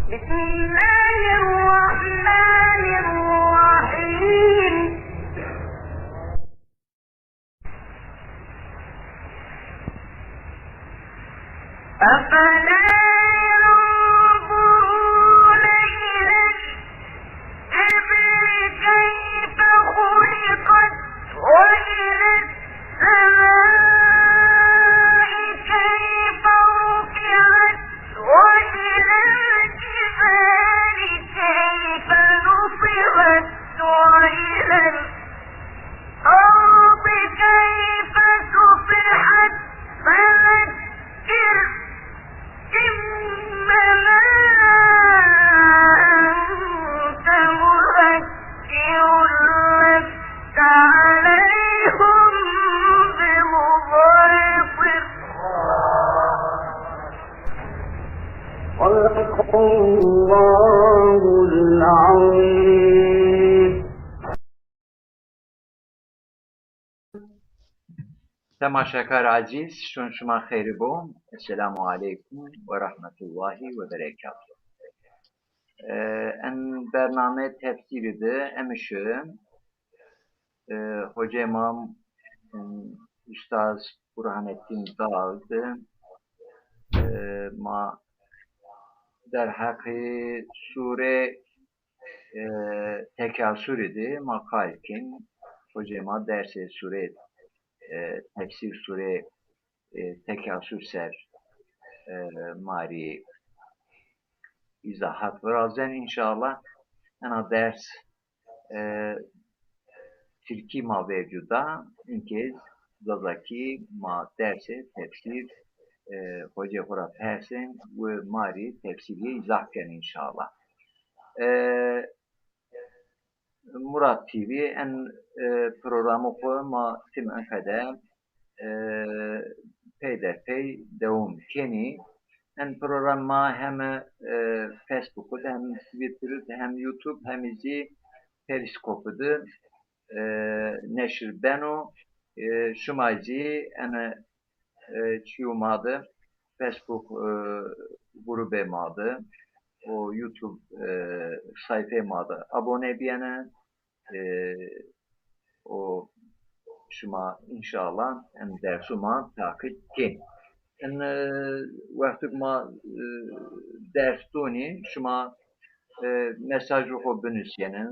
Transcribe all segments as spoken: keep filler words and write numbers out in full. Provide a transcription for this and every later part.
بسم الله الرحمن الرحيم. أفلا ينظرون إلى الإبل كيف خلقت وإلى السماء كيف رفعت وإلى الجبال كيف نصبت وإلى الأرض كيف سطحت فذكر إنما أنت مذكر لست عليهم بمسيطر. صدق الله العظيم. Temaşekar ezîz, şon şima xeyrî bo. Esselamu aleykum ve rahmetullahi ve berekatuhu. E, en bername tefsîrî de emişi, e, hocê ma, e, Ustaz Burhanettin Dağ de, e, ma derheqê sure e, Tekasûrî de ma qal kên, hocê ma dersê sûrê, e, tefsîr sûrê, e, Tekasûr ser, e, ma rê îzahat virazen înşallah. Ena ders, e, tirkî ma vercu da, inkê zazakî ma dersê tefsîr, e, hocê xo ra persên û ma rê tefsîrî îzah ken înşallah. E, Murat T V en, e, programê xo ma tim enqede, e, peyderpey dewam kenî. En program ma hem, e, Facebook de, hem Twitter de, hem YouTube, hem zî Periscope de, e, neşir beno. E, şima zî ene, e, çîyo ma de, Facebook, e, grubê ma de û YouTube, e, sayfê ma de abone biyene. E, û şima înşallah em dersû ma taqîb kên. En, e, wextêk ma, e, ders donî, şima, e, mesajê xo binusîyene.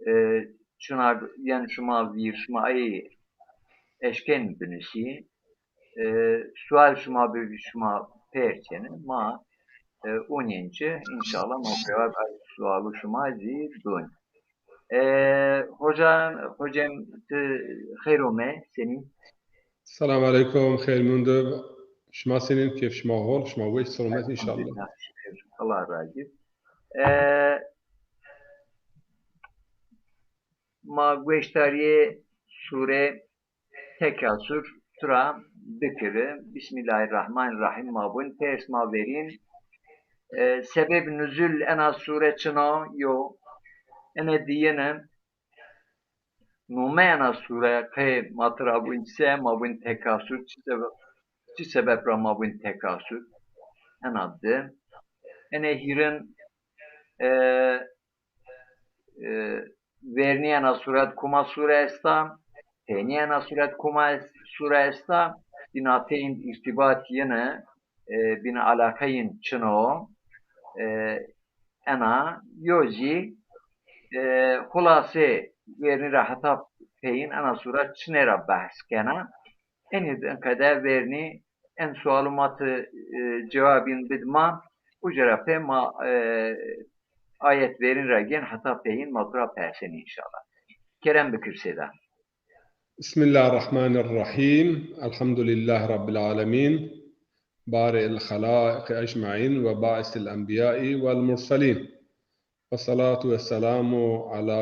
E, çinak yen şima vîr, şima ey eşkên binusî. E, sual şima bi şima persêne, ma, e, onîyên ci, înşallah ma cewab ay sualu şima zî dûn. E, hoca, hocam, ti xeyr ome, senî? Selam aleykum, xeyr mund. Şima senîn, keyf şima hol, şima weş, selamet înşallah. Elhamdülillah, şükür. Allah razı olsun. E, ma gueştarîyê sûre Tekasur tu ra bikiri. Bismillahirrahmanirrahim ma vûn. Pers ma verîn. E, sebeb nuzul ena sure çin o? Yo. Ene diyine, nome ena sure qey ma tu ra vûn se, ma vûn Tekasur, çi sebeb, çi sebeb ra ma vûn Tekasur? Ena di. Ene hîrin, e, e, vernî ena suret kuma sure esta, peynî ena suret kuma es-, sure esta, bîna teyn îrtîbat yine, e, bîna alaqe yin çin o, e, ena yo zî, e, xulase vernî ra heta peyin ena suret çinê ra behs kena. Enî de enqede vernî en sualu ma ti, e, cewabîn bid ma, uca ra pê ma, e, ayet verîn ra gên heta peyin ma tu ra persên înşallah. Kerem bikir sêda. بسم الله الرحمن الرحيم. الحمد لله رب العالمين. بارئ الخلائق أجمعين وباعث الأنبياء والمرسلين. والصلاة والسلام على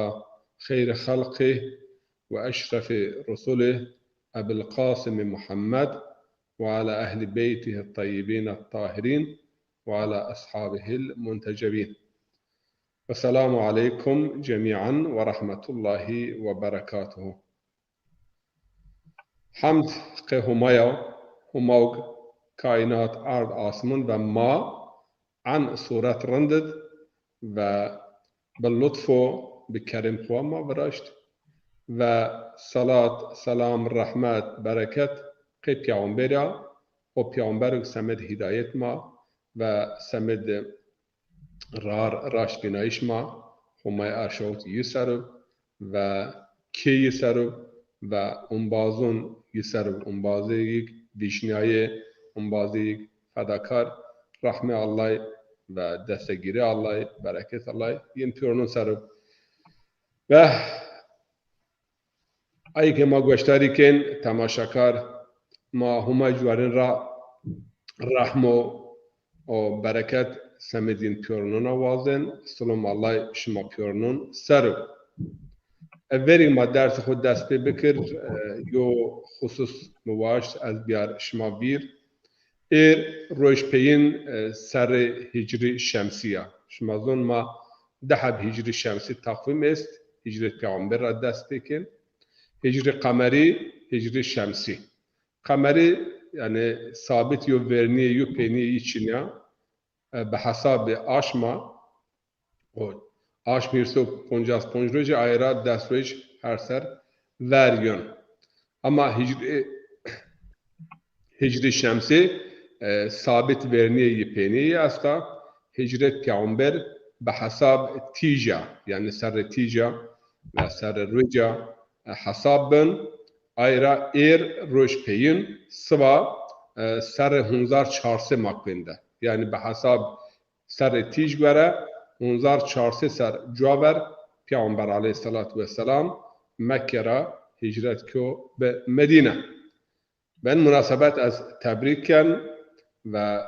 خير خلقه وأشرف رسله أبي القاسم محمد وعلى أهل بيته الطيبين الطاهرين وعلى أصحابه المنتجبين. والسلام عليكم جميعا ورحمة الله وبركاته. Hemd qê Homa ya, Homa û kaînat, erd, asman ve ma, en suret rind id ve bi lutf û bi kerem xwu ma viraşt ve salat, selam, rehmet, bereket qey Peyxamber a, o Peyxamber semedê hîdayet ma ve semedê rar raştbînayîş ma, Homay erşawit yi ser o ve kê yi ser o ve umbazon yi ser o, umbazêyîg vîşnayê, umbazêyîg fedakar, rehmê Allay ve destegîrê Allay, bereket Allay yin pîyornon ser o. Ve ayê ke ma goşdarî kên, temaşakar, ma Homay cuarên ra rehmo û bereket semedê yin pîyornona wazên, silom Allay şima pîyornon ser o. E, verî ma dersê xwu dest pê bikir, e, yo xusus mi waşt ez biyar şima vîr. Êr roj peyîn, e, serrê hîcrî şemsî ya. Şima zon ma di heb hîcrî şemsî teqwîm est, hîcrêt Peyxamber ra dest pê kên. Hîcrî qemerî, hîcrî şemsî. Qemerî, yanî sabit yo vernîye, yo peynîye yi çin ya. E, bi hesabê aşma, o aşm hîris û poncas ponc rojî, ay ra des roj her ser ver yon. Ama hîcrî, hîcrî şemsî, e, sabit vernîye yi peynîye yi esta. Hîcrêt Peyxamber bi hesab tîja, yanî serrê tîja ve serrê roja, e, hesab bin. Ay ra êr roj peyîn, siba, e, serrê honzar çar sey ma kuên de. Yanî bi hesab serrê tîj gore, honzar çar sey ser cuwa ver Peyxamber aleyhîsselatu wesselam Mekke ra hîcret ko bi Medîne. Ben munasebet ez tebrîk ken ve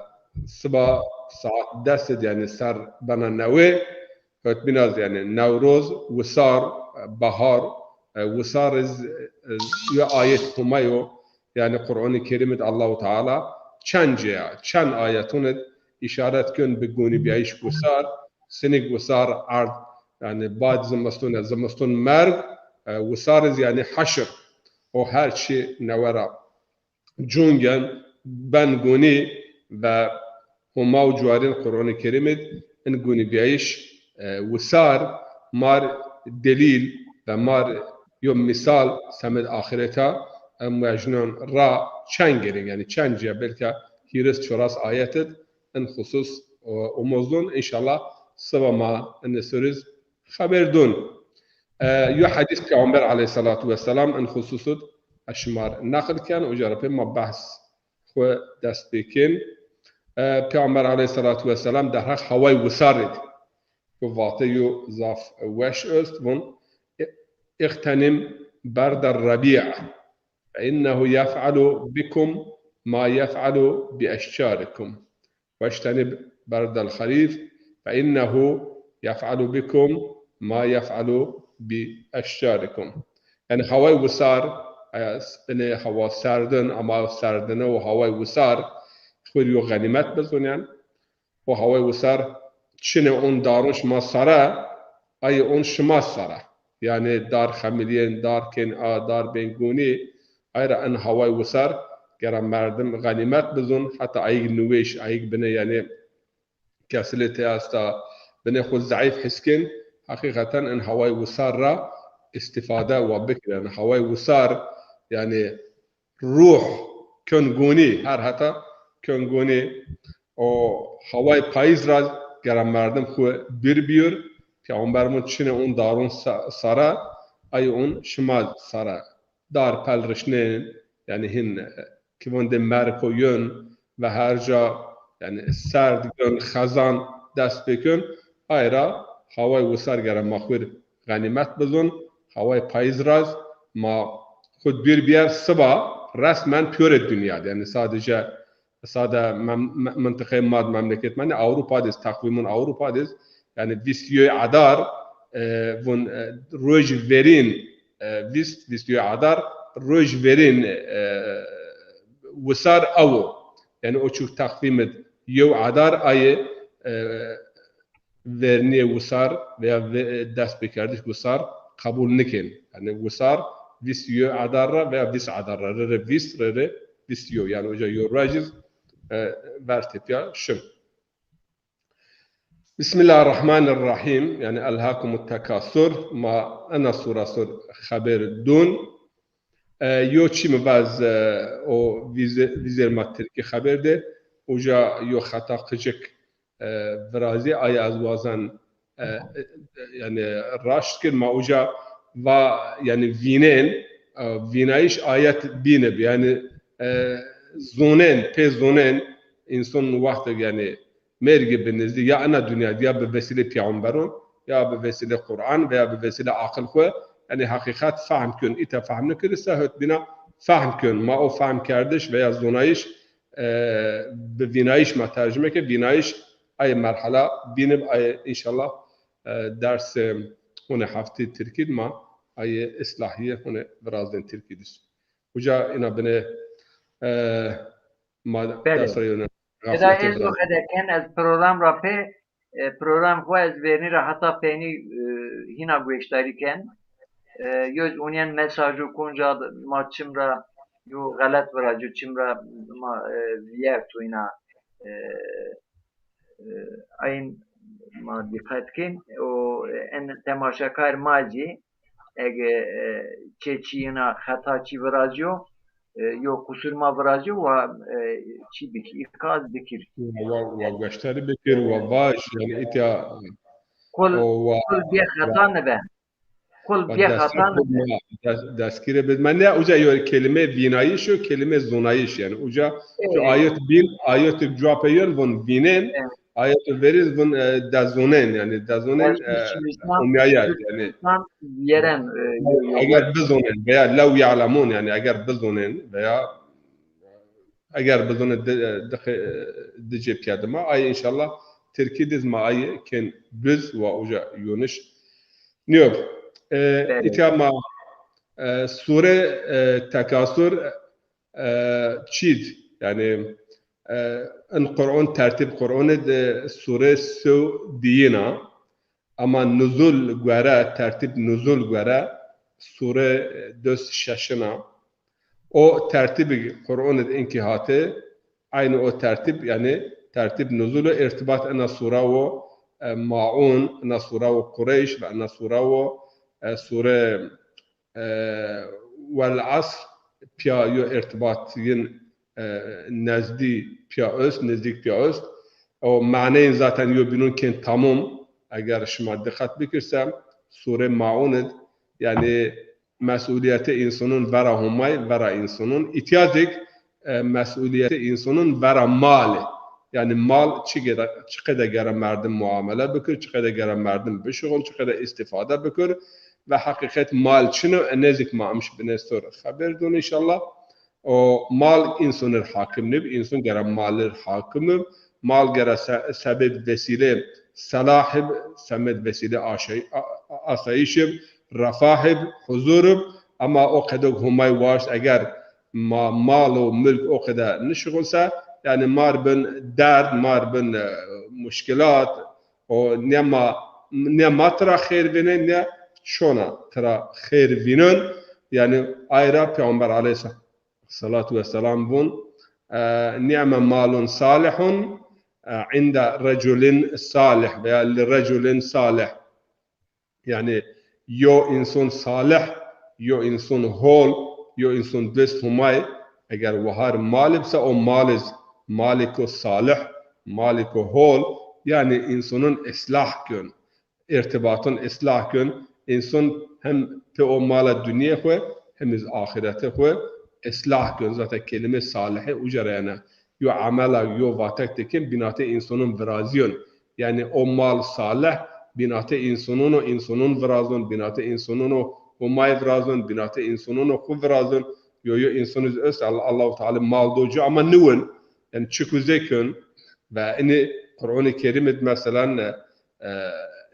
siba saet des id, yanî ser bena newê, hotbîna iz, yanî Newroz, wisar, bahar, e, wisar iz, e, yo ayet Homay o, yanî Qur'anê Kerîm id Allahu Teala çend ceya, çend ayeton id îşaret kon bi gonîbîyayîş wisar, sinîk wisar erd, yanî bad zimiston, zimiston merg, e, wisar iz, yanî heşr. O her çî newe ra cûngen ben gonî ve Homa û cuarên Qur'anê Kerîm id in gonîbîyayîş, e, wisar mar delîl ve mar yo mîsal semed axireta, e, muejnon ra çend gerîn, yanî çend cîya, belka hîris çoras ayet id in xusus, e, omozdon. Înşallah siba ma in sor iz xeber dûn. E, yo hedîs Peyxamber aleyhîsselatu wesselam in xusus id ez şima r' neqil ken, uca ra pê ma behs xwu dest pê kên. E, Peyxamber aleyhîsselatu wesselam derheq heway wisar id go, vate yo zaf weş est, vûn: "İ-, اغتنم برد الربيع، فإنه يفعل بكم ما يفعل بأشجاركم." "واجتنب برد الخريف، فإنه يفعل بكم ما يفعل بأشجاركم." Yanî haway wisar, e, inê hawa serdin, ama serdine û haway wisar xwu rê yo xenîmet bizonên. O haway wisar çinê on daron şima sare, ayê on şima sare. Yanî dar xemilîyên, dar kên a, dar bên gonî, ay ra in haway wisar gera merdim xenîmet bizon, heta ayîg niwêş, ayîg binê, yanî kesilê tê esta, binê xwu zeîf his kên, heqîqeten in haway wisar ra îstîfade wa bikirên. Haway wisar, yanî ruh kon gonî, her heta kon gonî. O haway payîz ra gera merdim xwu dûr bîyor. Peyxamber vûn: "Çinê on daron sa-, sare, ayê on şima sare." Dar pel rişnên, yanî hîn, e, kivondê merko yon ve her ca, yanî serd gon, xezan dest pê kon, ay ra haway wisar gera ma xwu rê xenîmet bizon. Haway payîz ra iz ma xwu dûr bîyer, siba resmen pîyorê dinya d', yanî sadece, sade mem-, me-, mintiqeyê ma d', memleket ma d', Ewropa d' iz, teqwîmon Ewropa d' iz, yanî vîst yew Adar, e, vûn, e, roj verîn, e, vîst, vîst yew Adar roj verîn, e, wisar ew o. Yanî o çuk teqwîm id yew Adar ayê, e, vernîyê wisar veya ve-, dest pêkerdiş wisar qebul nikên. Yanî wisar vîst yew Adar ra veya vîst Adar ra, rê rê vîst, rê rê vîst yew. Yanî uca yo roj iz, e, ver tepîya şin. Bismillahirrahmanirrahim. Yani elhakumut tekasur. Ma ena sura sor xeber dun. E, yo çî mi vaz, e, o vîze-, vîzer ma tirkî xeber de. Uca yo xeta qicik, e, virazî, ay ez wazan, e, e, yani raşt kir. Ma uca va, yani vînen, e, vînayîş ayet bîne bi. Yani, e, zonen, pê zonen, însan wextek yani mergî bi nizdî ya ena dinya de ya bi vesîlê peyxamberon, ya bi vesîlê Quran veya bi vesîlê aqil xwu, yani heqîqet fehm kön. Îta fehm nikirî se hot bîna fehm kön. Ma o fehm kerdiş veya zonayîş, e, bi vînayîş ma tercime ke, vînayîş ay merhala bînib, ay înşallah, e, ders, e, hone heftî tirkî ma ay islahîye hone virazdên tirkî dis. Uca ina bine, e, ma Belê. Ders ra yone Eda ez o qede ken, ez program ra pê, e, program xwu ez vernî ra heta peynî, e, hîna gueştarî ken. E, yo ez onîyen mesajû konca ma çim ra yo xelet viraco, çim ra ma, e, viyerto îna, e, e, ayin ma dîqet kên. O en temaşekar ma zî ege, e, çê çî yena xeta çî virazîyo, e, yo qusur ma virazîyo, wa, e, çî bikî, îkaz bikir. Wa, wa gueştarî bikir, wa vaj, yani îtya Kul, o wa, kul bê xeta nibe. Kul bê xeta nibe. Des-, destgîrê bid. Ma ne uca yo kelime vînayîş o, kelime zonayîş yani. Uca şu ayet bin, ayet cuape yon von vînen, ayet veriz von, e, dezonen yani. Dezonen, e, umyayet yani. Yeren, e, yo, yo. Eger bizonen veya lew ya'lemun yani eger bizonen veya eger bizone di, di, di cê pîya dima, ay înşallah tirkî diz ma ay kên biz wa uca yoniş. Nîyo, e, îtya ma, e, sure, e, Tekasur, e, çîd, yani, e, in Qur'on, tertîb Qur'onê de sure sew diyina, ama nuzul guere, tertîb nuzul guere sure des şeşina. O tertîbî Qur'onî de inkî hate, aynî o tertîb, yani tertîb nuzul o, irtibat ena sura wo, e, Maun, ena sura wo Qureyş ve ena sura wo, e, sure, e, Wel Asr, pîya yo irtibat yin, e, nezdî pîya ost, nezdîk pîya ost. O maneyin zaten yo bînon kên tamom. Eger şima diqet bikirse, sure Maun id, yani mesulîyetê însonon vera Homay, vera însonon. Îtya zîk, e, mesulîyetê însonon vera malî. Yani mal çi gere-, çi qede gere merdim muamele bikir, çi qede gere merdim bişuxul, çi qede îstîfade bikir ve heqîqet mal çin o, enê zîk ma amş binê sor xeber dûn înşallah. O mal însoner hakim nib, înson gere malir hakim ib. Mal gere se-, sebeb vesîle selah ib, sebeb vesîle aşay-, a-, a-, asayîş ib, refah ib, huzur ib. Ama o qedok Homay waşt, eger ma mal û milk o qede nişixulse, yani mar bin derd, mar bin, e, muşkilat, o ne ma, ne ma tira xêr vînên, ne çona tira xêr vînon. Yani ayra Peyxamber aleyhîsselatu wesselam vûn, e, "Ni'me malun salihun, e, inde reculin salih veya li reculin salih." Yani yo înson salih, yo înson hol, yo înson dest Homay, eger wahar mal bise, o maliz, maliko salih, maliko hol, yani însonon islah kön, irtibatın islah kön. Înson hem pê o mala dinyê xwu, hem iz axirete xwu islah kön. Zaten kelime salihe uca ra yena. Yo amela, yo vatek de kên, bînatê însonon virazîyon. Yani o mal salih, bînatê însonon o, însonon virazon, bînatê însonon o, Homay virazon, bînatê însonon o, xwu virazon. Yo, yo înson iz est, Allah, Allahu Teala mal do ci ama niwin. Yani çiku zê kön. Ve ini Qur'an-ı Kerim id mesela, e, e,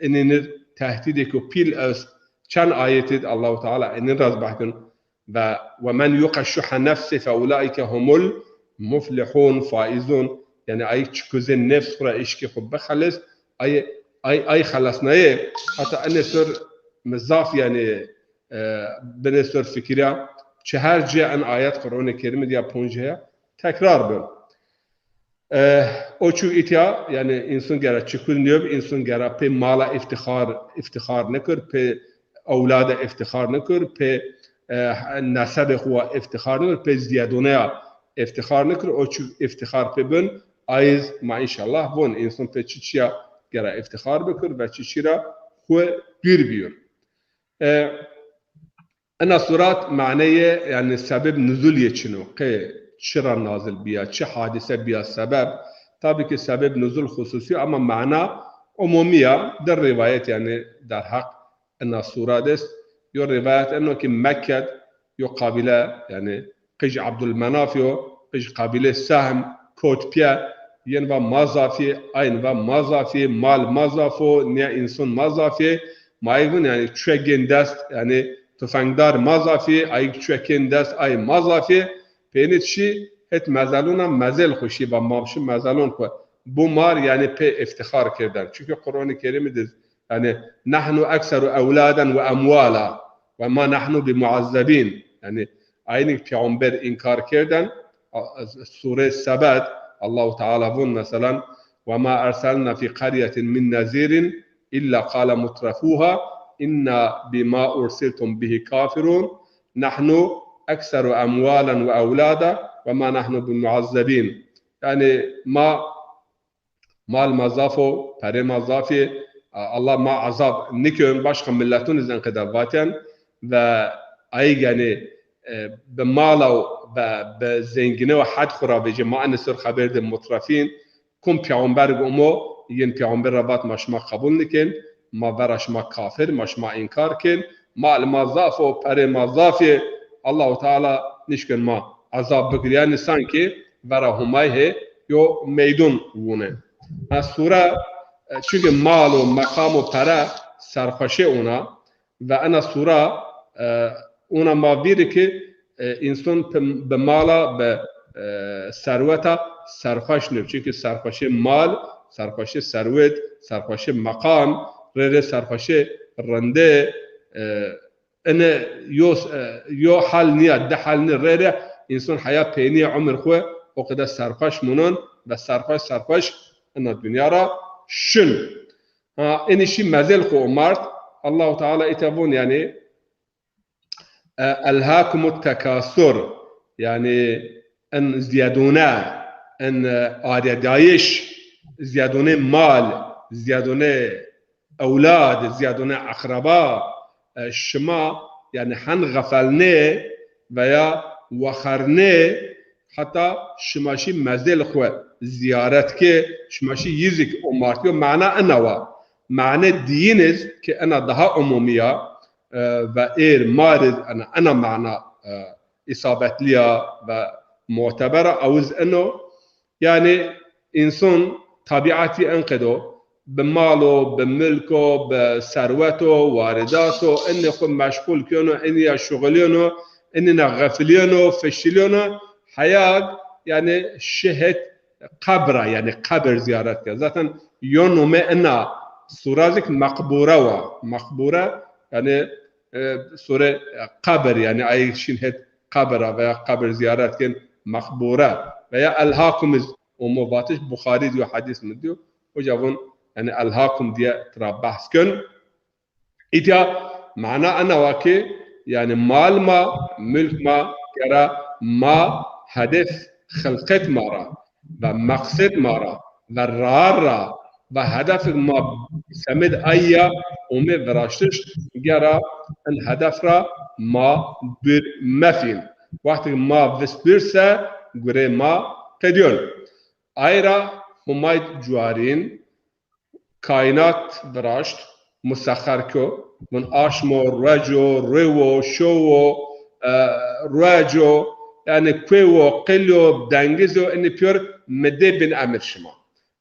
inînir tehdîdêko pîl est. Çend ayetid Allahu Teala inin ra zî behs keno. Ve "Ve men yuqe şuhhe nefsî fe ulaîke humul muflihun, faizun." Yani ay çiku zê nefs xwu ra, eşkê xwu bixelis, ay, ay, ay xelesnayê. Heta enê sor mi zaf yani, e, binê sor fikirîya. Çi her cî en ayet Qur'an-ı Kerim id ya ponc heya tekrar bin. E, o çu itya, yani insan gera çikur niyob, insan gera pê mala iftixar, iftixar nikir, pê ewlada iftixar nikir, pê, e, nesebê xu wa iftixar nikir, pê ziyadoneya iftixar nikir, o çu iftixar pê bin, ayiz ma inşallah von, insan pê çi çiya gera iftixar bikir ve çi çira xu dûr biyur. E, Ena surat maneyê, yani sebeb nuzul yê çin o. Qey çi ra nazil biya, çi hadise biya sebeb. Tabii ki sebeb nuzul xususi ama mana umumi ya. Di rivayet yani derheq ena surat est. Yo rivayet eno ki Mekke d yo qabile yani qij Abdülmenaf yo, qij qabile Sehm, kot piye, yen va ma zafî, ayn va ma zafî, mal ma zafo, niya insan ma zafî, ma ayik vun yani çuye gên dest, yani tufengdar ma zafî, ayik çuye kên dest, ay ma zafî, peynit şî het mezeluna mezel xu şî va ma şî mezelun xu. Bu mar yani pê iftixar kerden. Çünkü Kur'an-ı Kerim'i de yani nahnu ekseru evladen ve emwala ve ma nahnu bi muazzebin. Yani aynı peygamber inkar kerden, a-, sure Sebed, Allahu Teala vun mesela, "Ve ma erselna fi qaryetin min nezirin illa qala mutrafuha inna bima ursiltum bihi kafirun. Nahnu ekseru emwalen ve evlada ve ma nahnu bi muazzebin." Yani ma mal ma zaf o, perê ma zafî, Allah ma azab nikön, başka milletun iz enqede vaten ve ayig yani, e, bi mala ve bi zengine ve hed xu ra vecê ma ene ser xeber de mutrafîn, kum peygamber umo, yin peygamber ra vat ma şima qebul nikên, ma vera şima kafir, ma şima inkar kên, mal ma zaf o, perê ma zafî, Allahu Teala nişkên ma azab bigir. Yani sanki vera Humay hê yo meydun vune. Ha, sure, e, çünkü mal û meqam û pere serxweşê ona ve ena sure, e, ona ma vîrî ki, e, insan bi, bi mala, bi, e, serweta serxweş nib. Çünkü serxweşê mal, serxweşê serwet, serxweşê meqam, rê rê serxweşê rinde, e, ene yo, e, yo hal niya, di hal ni rê rê insan heya peynî umir xu o qede serxweş munon ve serxweş, serxweş ina dinya ra şin. Ha, enî şî mezel xu omart. Allahu Teala îte von yani, e, elhakumut tekasur, yani en ziyadone, en, e, arêdayîş, ziyadone mal, ziyadone ewlad, ziyadone eqreba, e, şima yani hen xefelnê veya wexernê heta şima şî mezel xu ziyaret ke, şima şi yizik omartiyo. Mana ena wa. Mane diyin iz ki ena daha umumi ya, e, ve êr mar iz ena, ena mana, e, isabetli ya ve muteber a, awiz eno. Yani insan tabiatî enqedo, bi mal o, bi milk o, bi serwet o, waridat o, enê xu meşgul keno, enî ya şuxulîyeno, enî na xefilîyeno, feşilîyeno, heyag, yani şi het qebra, yani qebir ziyaret ke. Zaten yo nome ena sura zik meqbure wa. Meqbure, yani, e, sure, e, qebir, yani ay şin het qebira veya qebir ziyaret ken meqbure veya elhakum iz omo vatiş, Buxarî diyo, hadis mi diyo. Hoca von, yani elhakum diye tira bahs kön. Îtya mana ena wa ki, yani mal ma, mülk ma, gera ma hedef xilqet ma ra ve meqsed ma ra ve rar ra ve hedefik ma semed ayya ome viraştiş, gera in hedef ra ma dûr mefîn. Wextik ma vist dûr se, gurê ma qedîyon. Ay ra Humay cuarîn, kaînat viraşt, musexer kyo, vun aşm o, ruec o, rêw o, şow o, e, ruec o, yani kuê wo, qil o, dengiz o, inî pîyor mi dê bin emir şima.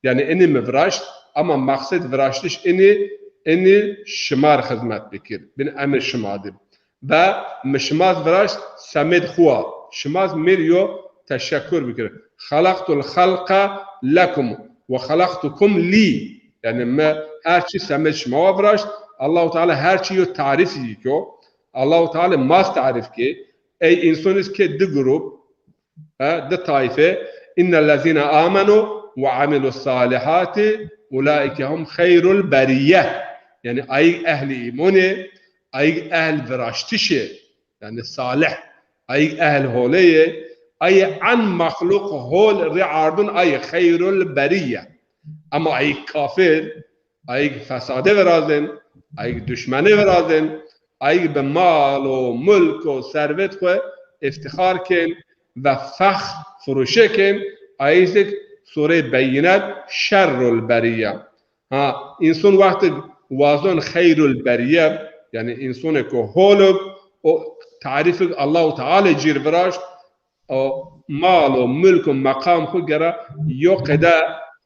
Yani inî mi viraşt, ama meqsed viraştiş inî, inî şima ri xizmet bikir, bin emir şima di. Ve mi şima zi viraşt semed xu wa. Şima zi mi ri yo teşekkur bikir. Xelaqtul xelqa lekum ve xelaqtukum lî. Yani mi her çî semed şima wa viraşt. Allahu Teala her çî yo tarîf yi kyo. Allahu Teala ma zi tarîf ki. Ey însan iz ke di grup, e, di tayfe. Innellezîne amenu ve amilus salihati ulaike hum xeyrul beriye. Yanî ayîg ehlî îmonê, ayîg ehl viraştişê, yanî salih, ayîg ehl holeyê, ayî en mexluq hol rê ardun ayî xeyrul beriye. Ama ayîg kafir, ayîg fesade virazên, ayîg duşmenê virazên, ayîg bi mal û mulk û servet xwu îftixar kên ve fex furuşe kên, ayîg zî surê Beyînet şerrul beriye. Ha, înson wextig wazon xeyrul beriye, yanî însonêko holug, o tarîfig Allahu Teala cîr viraşt, o mal û mulk û meqam xwu gera yo qede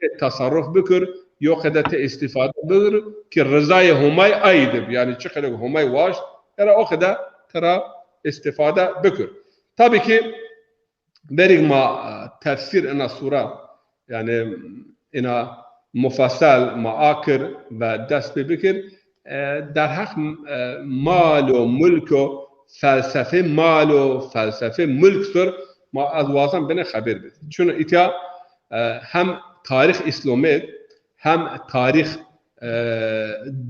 ti tasarruf bikir, yo qede ti îstîfade bikir ki rizayê Homay ayî de bi. Yanî çi qede Homay waşt, gera o qede ti ra îstîfade bikir. Tabî ki verîg ma, e, tefsîr ena sura, yanî ena mufessel ma akir ve dest pê bikir, e, derheq, e, mal û mulk û felsefê mal û felsefê mulk sor ma ez wazan bine xeber bid. Çun îtya, e, hem tarîx Îslamê hem tarîx, e,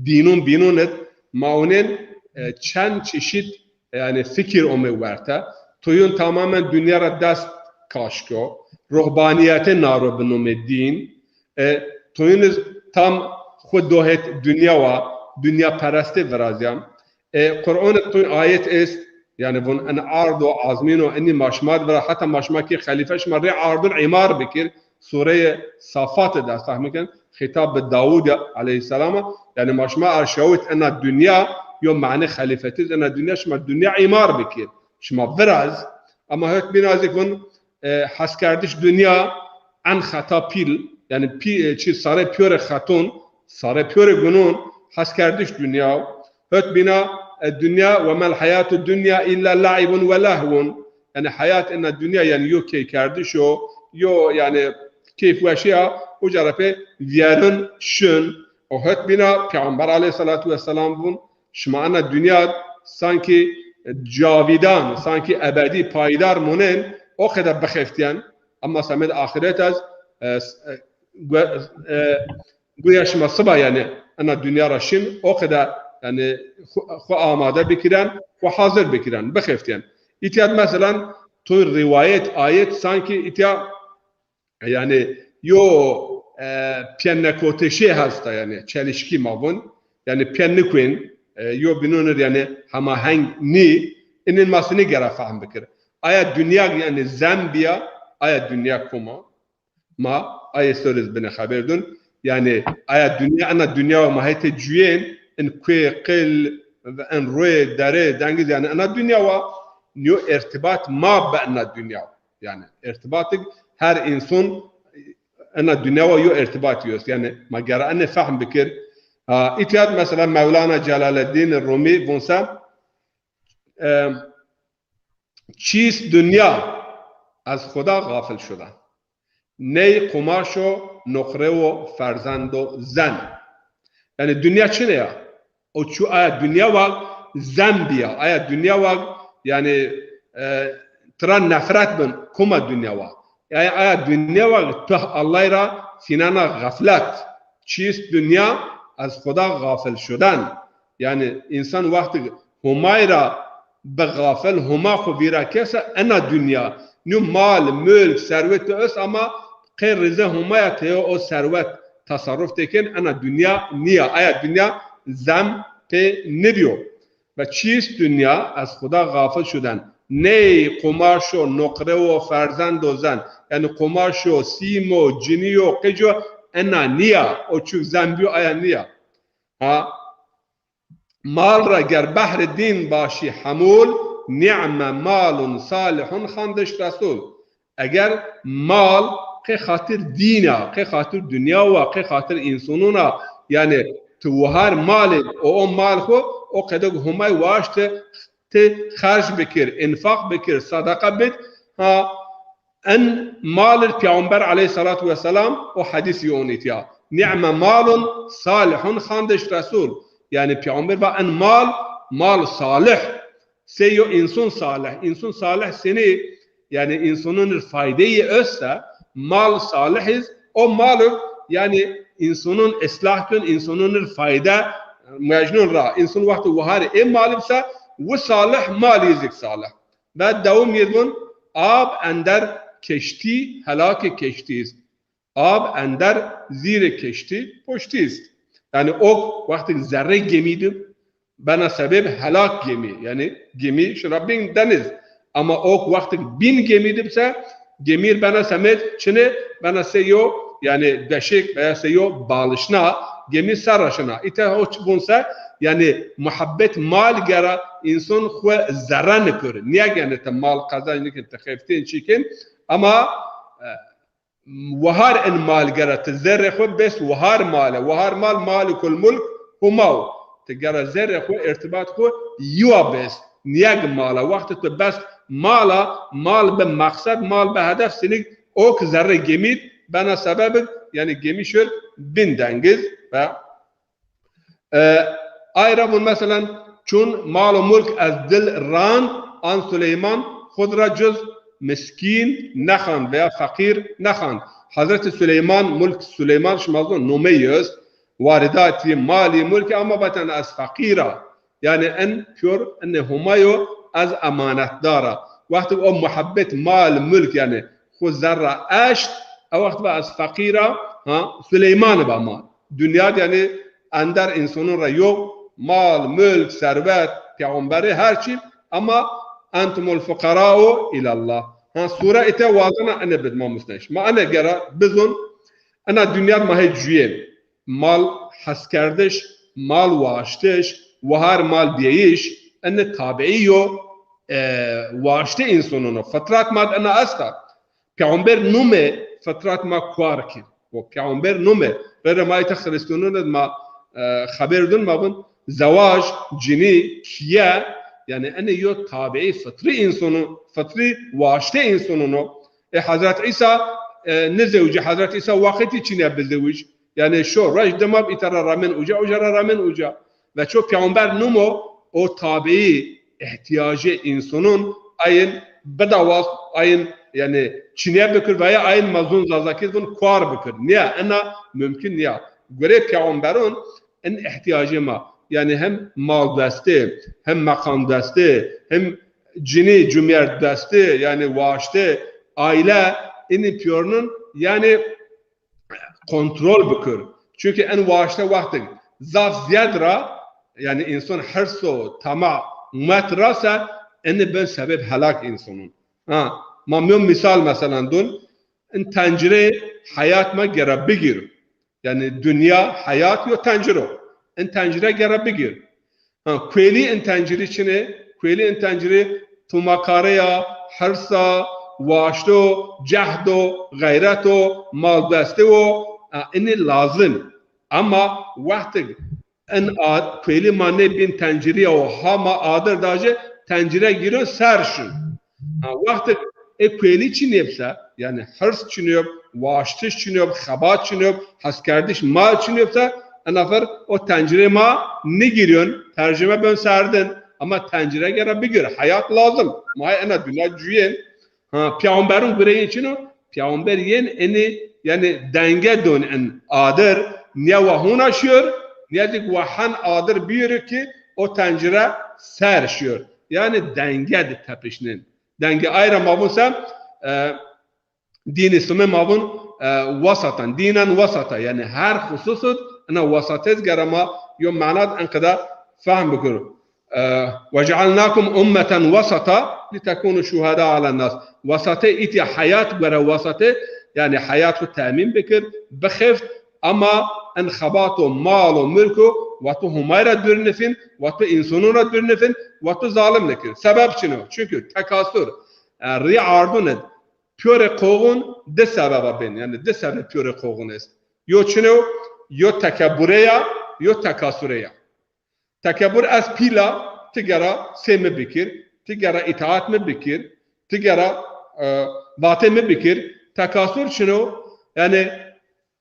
dînon bînon id ma onên, e, çend çeşit, yanî fikir ome werte. Tuyun tamamen dinya ra dest kaşko. Ruhbaniyete naro bi nomê dîn. E, tuyun iz tam xwu dohet dinya wa, dinya perestê virazyan. E, Qur'an tu ayet est, yanî vun en ardo azmîno enî ma şima vira, heta ma şima ki xelîfe şima rê ardun îmar bikir. Sureyê Safat de ez fehmî ken, xîtab bi Dawud ya aleyhîsselam a. Yanî ma şima erşawit ena dinya, yo mane xelîfetiz ena dinya, şima dinya îmar bikir. Şima viraz, ama hot bîna zî vun, e, heskerdiş dinya en xeta pîl, yanî pî-, e, çi sare pîyore xetun, sare pîyore gunun, heskerdiş dinya. Hot bîna, e, dinya, "Ve mel hayatu dunya illa laibun ve lehvun." Yanî heyat ena dinya, yanî yo keykerdiş o, yo, yanî keyfweşî ya, uca ra pê vîyerun şun. O hot bîna Peyxamber aleyhîsselatu wesselam vun, şima ena dinya sankî cavîdan, sankî ebedî payîdar monên, o qede bixeftîyen. Ama semed axiret ez, e, e, gue-, e, Guya şima siba, yanî, ena dinya ra şin, o qede, yanî, xwu, xwu amade bikiren, xwu hazir bikiren, bixeftîyen. Îtya d, meselan, tu rîwayet, ayet, sankî îtya, yanî, yo, e, pîyen nekoteşî hesta, yanî, çelişkî ma vun, yanî, pîyen nikuên, e, yo bînon ir, yanî, hemaheng nî, inin ma sinî gera fehm bikir. Aya dinya, yanî, zem bîya, aya dinya kum a? Ma ayê sor iz bine xeber dun. Yanî aya dinya, ena dinya wa ma hetê cuyên, in kuê, qil, in royê, derê, dengiz, yanî ena dinya wa nîyo irtibat ma bi ena dinya wa. Yanî irtibatik her înson ena dinya wa yo irtibat yo est. Yanî ma gera ene fehm bikir. Ha, îtya d mesela Mewlana Celaleddin Rumi vun se, e, "Çîst dinya, ez Xuda xafil şuda. Ney qumaşo, noqrewo, ferzendo, zen." Yanî dinya çine ya? O çu aya dinya wa zen bîya. Aya dinya wa, yanî, e, tira nefret bin, kuma dinya wa. Yanî aya dinya wa tuh Allay ra fînena xeflet. "Çîst dinya, ez Xuda xafil şudan." Yanî însan wextig Homay ra bi xafil, Homa xwu vîra kese ena dinya. Nîyo mal, mulk, serwet tu est ama qey rize Homaya teyo o serwet tasarruf têkên, ena dinya nîya. Aya dinya zem pê nibîyo. Ve çîst dinya, ez Xuda xafil şuden. Ney qumaşo, noqrewo, ferzendo, zen. Yanî qumaşo, sîmo, cinîyo, qico, ena nîya. O çuk zem bîyo, aya nîya. Ha, mal ra ger behrê dîn başî hemûl, nî'me malun salihun xandiş Resul. Eger mal qê xatir dîn a, qê xatir dinya wa, qê xatir însonon a, yanî ti wahar malê o, o mal xwu, o qede Homay waşte ti xerc bikir, înfaq bikir, sedeqa bid, ha, en mal ir Peyxamber aleyhîsselatu wesselam o hedîsî onîtya. "Nî'me malun salihun xandiş Resul." Yanî Peyxamber va en mal, mal salih. Sey yo înson salih. Înson salih senî, yanî însonon ir faydeyî est se, mal salih iz O mal ib, yanî, însonon islah kên, însonon ir fayde muecnon ra. Înson wexto wahar ê mal ib se, wi salih, malî zîk salih. Ve dewam yê vun, ab ender keştî, helakê keştî est. Ab ender zîrê keştî poştî est. Yanî ok wextik zerrê gemî di bena sebeb helak gemî. Yanî gemî şira bîn deniz. Ama ok wextik bîn gemî di bise, gemî bena semed çinê, bena se yo, yanî deşik veya se yo balişna, gemî serra şina. Îte o çi vun se, yanî muhebbet mal gera înson xwu zerre nikir. Niye gene te mal qezenc nikin, te xeftên çîkin. Ama, e, wahar in mal gera ti zerrê xwu bes wahar mal e. Wahar mal, malikul mulk Huma o. Ti gera zerrê xwu, irtibat xwu yiwa bes. Niyeg mal a. Wexti tu bes mal a, mal bi meqsed, mal bi hedef sinik ok zerrê gemî d bena sebebik, yanî gemî şir bin dengiz ve E, ay ra vun, meselen, çun mal û mulk ez dil rand, an Suleyman xud ra cuz miskîn nexand veya feqîr nexand. Hezretî Suleyman, mulk Suleyman, şima zon, nomeyî est, waridatî, malî, mulkî, ama vaten ez feqîr a. Yanî en pîyor, enê Huma yo, ez emanetdar a. Wextê o muhebbet, mal, mulk, yanî xwu zerra eşt, e wext va ez feqîr a, ha, Suleyman va ma. Dinya d, yanî, ender însonon ra yo, mal, mulk, serwet, peyxamberî, her çî, ama entumul fuqarau ilallah. Ha, sure îte wazena ene bid ma musneş. Ma ene gera bizon, ena dinya d ma hê cuyên. Mal heskerdiş, mal waştiş, wahar mal bîyayîş, ene tabiî yo, e, waştê însonon o. Fitrat ma d ena esta. Peyxamber nume fitrat ma kuar kir. O peyxamber nume. Rere ma îta Xirîstîyanon id ma, e, xeber dun ma vun. Zewac, cinî, kîye, yanî enê yo tabiî fitrî însonon, fitrî waştê însonon o. E, Hezret Îsa, e, nizewicî, Hezret Îsa wextî çinîya bizewicî. Yanî şo, roj, dima b îta ra ramen uca, uca ra ramen uca. Ve ço peyxamber numo, o tabiî îhtîyacê însonon ayin bidawaz, ayin, yanî, çinîye bikir veya ayin ma zon zazakî vun kuar bikir. Nîya, ena mumkin nîya. Gurê peyxamberon in îhtîyacê ma, yanî hem mal destê, hem meqam destê, hem cinî cumyerd destê, yanî waştê, aîle, inî pîyornon, yanî kontrol bikir. Çunkî en waşte wextik zaf zîyad ra, yanî înson hirs û tama met ra se, enî bin sebeb helak însonon. Ha, ma mîyon mîsal, meselen, dun, in tencirê heyat ma gera bigîr. Yanî dinya, heyat yo tencir o. In tencire gera bigîr. Ha, kuêlî in tencirî çin ê? Kuêlî in tencirî tumakareya, hirsa, waşto, cehdo, xeyreto, maldestê wo, ha, inî lazim. Ema wextig in a-, kuêlî ma nê bîn tencirîya û ha ma adir dajê, tencire gîro ser şin. Ha, wextig ê kuêlî çinê bise, yanî hirs çinê yo, waştiş çinê yo, xebat çinê yo, heskerdiş, mal çinê yo bise, ena fer o tencirê ma nigîrîyon, tercime ben serdin. Ema tencire gera bigir, heyat lazim. Ma ena dinya cuyên. Ha, peyxamberon gureyên çin o, peyxamber yên enî, yanî denge don in adir, nîya wa hona şiyor, nîya zîk wa hen adir bîyoro ki o tencire ser şiyor. Yanî denge di tepişnin. Denge ay ra ma vun se, e, dîn Îslamî ma vun, e, wasatan, dînen wasata, yanî her xusus id ina wasatêz gera ma yo manad enqeda fehm bikir. E, "Ve cealnakum ummeten wasata litekunu şuhada alen nas." Wasate îtya heyat gora wasate, yanî heyat xu temîn bikir, bixeft, ama in xebat û mal û mulk û wa tu Humay ra dûr nifin, wa tu însonon ra dûr nifin, wa tu zalim nikir. Sebeb çin o? Çunkî tekasur, e, rî ardun id pîyorê qoxun di sebeba bên, yanî di sebeb pîyorê qoxun est. Yo çin o? Yo tekebure ya, yo tekasure ya. Tekebur, ez pîl a, ti gera sê mi bikir, ti gera îtaat mi bikir, ti gera, e, vatê mi bikir. Tekasur çin o? Yanî,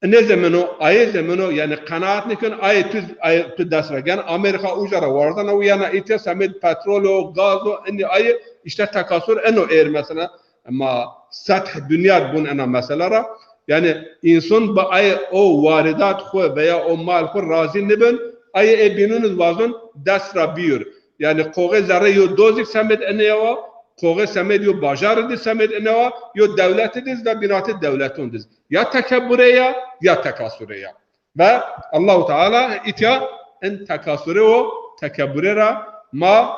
inê zemeno, ayê zemeno, yanî qenaat nikên, ayê tu, ayê tu dest ra gen. Amerîka uca ra warzena û yena îtya semêd petrol o, gaz o, inî ayê, îşte tekasur eno êr mesela. Ema seth dinya bun ena mesela ra. Yanî însan bi ay o waridat xwu veya o mal xwu razî nibin, ay ê bînûn iz wazon dest ra bîyur. Yanî qoxê zerre yo dozîk semêd inewa, qoxê semêd yo bajarî di semêd inewa, yo dewleti diz ve bînatê dewleton diz. Ya tekebure ya, ya tekasure ya. Ve Allahu Teala îtya in tekasure û tekebure ra ma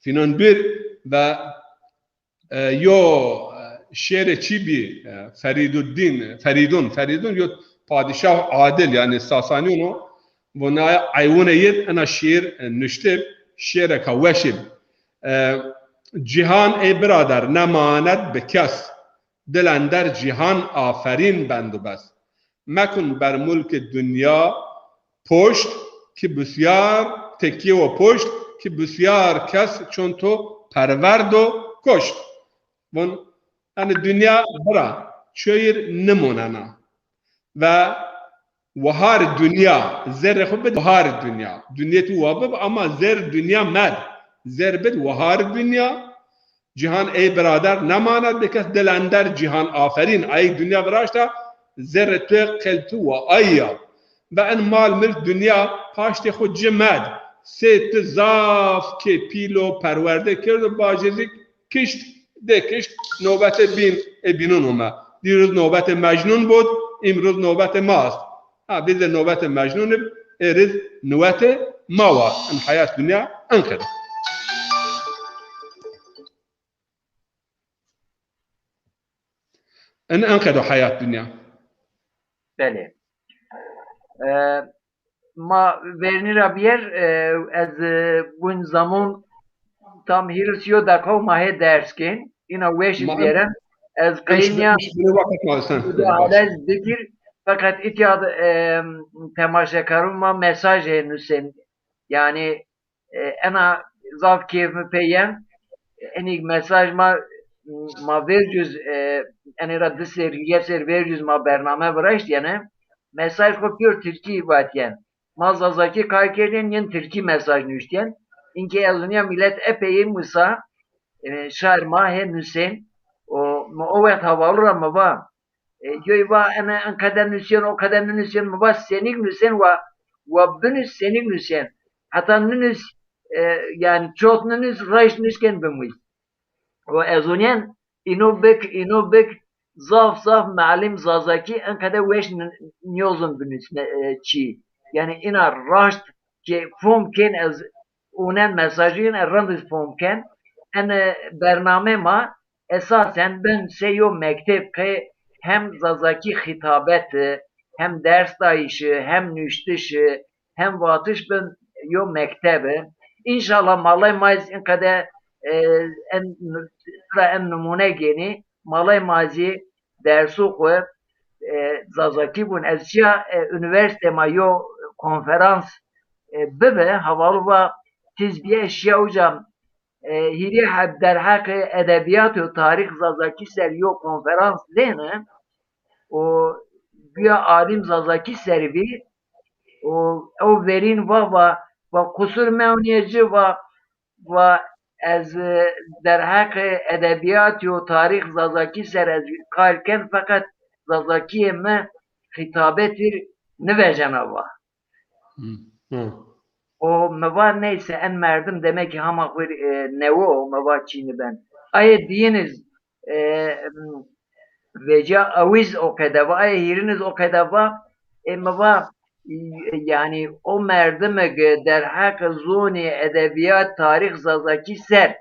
fînon bir ve e, yo, e, şêrê çî bî, e, Ferîduddîn, Ferîdun, Ferîdun yo padîşah adil, yanî Sasanîyon o, vonaya eywûne yid ena şîîr, e, nuştib, şêreka weşib. E, cîhan ey birader, nemanet bi kes, dil ender cîhan aferîn bend û bes. Mekun ber mulkê dinya poşt, ki bisyar, tekîye we poşt, ki bisyar kes çon to perwerd û koşt. Vun, yanî dinya bira, çoyir nimonena. Ve wahar dinya, zerrê xwu bid wahar dinya. Dinyê tu wa bib ama zer dinya med. Zer bid wahar dinya. Cîhan ey birader nemanet bi kes, dil ender cîhan aferîn. Ay dinya viraşta, zerrê tu, qelb tu wa ay ya. Ve en mal milk dinya paştê xwu ci med. Sê tu zaf kê pîl o perwerde kerd û bacê zî kişt, de kişt, nobetê bîn ê bînûn ome. Dîrûz nobetê Mecnûn bud, îmrûz nobetê ma est. Ha, biz de nobetê Mecnûn ib, êriz nowetê ma wa. In heyat dinya enqede. In enqedo heyat dinya. Belê. E, ma vernî ra bîyer, e, ez, e, bun zamon tam hîris yo deqo ma hê ders kên. Îna weş iz vêren. Ez qeynîya mudahalez bikir. Feqet îtya de, e, temaşekarûn ma mesajê nusên. Yanî, e, ena zaf keyf mi pê yen. Enî mesaj ma, ma vercûz, e, enê ra di sêr, hîrê sêr vercûz ma bername viraştîyene. Mesaj xo pîyor tirkî vatîyen. Ma zazakî kar kerdên, yin tirkî mesaj nuştîyen. Inkê ez onîya mîlet epey ê musa, e, şair ma hê nusên. O, mi o wext hevalû ra mi va, e, yoy va, ene enqede nusên, o qede ninusên, mi va, senîk nusên, wa, wa binus, senîk nusên. Heta ninus, e, yanî çot ninus, raşt nuşkên bimus. O ez onîyen, îno bik, îno bik, zaf, zaf melim zazakî enqede weş n-, nîyozun binusne, e, çî. Yanî îna raşt ke fom kên, ez onen mesajî yin, e, rind iz fom ken. En, e, bername ma esasen bin sey yo mekteb ke hem zazakî xîtabeti, hem ders dayîşi, hem nuştişi, hem vatiş bin yo mektebi. Înşallah malay ma iz înqede, e, en, ra en nimûne gênî, malay ma zî dersû xwu, e, zazakî bûn. Ez şîya, e, unîversîte ma yo konferans, e, bibi, hevalû va tiz bîye şîya uca, e, hîrê heb derheqê edebîyat û tarîx zazakî ser yo konferans dêne û guya alim zazakî ser bî û ew verîn va, va, va qusur mewnîye ci, va, va ez, e, derheqê edebîyatî û tarîx zazakî ser ez kar ken, feqet zazakîyê mi xîtabetî nivejena va. Hı, hı. O mi va neyse, en merdim demek ki hama xwu, e, newe o, mi va çî niben. Ayê dîyin iz, e, vecîya, ew iz o qede va, ayê hîrin iz o qede va, e, mi va, e, yanî o merdimig derheqê zonî, edebîyat, tarîx zazakî ser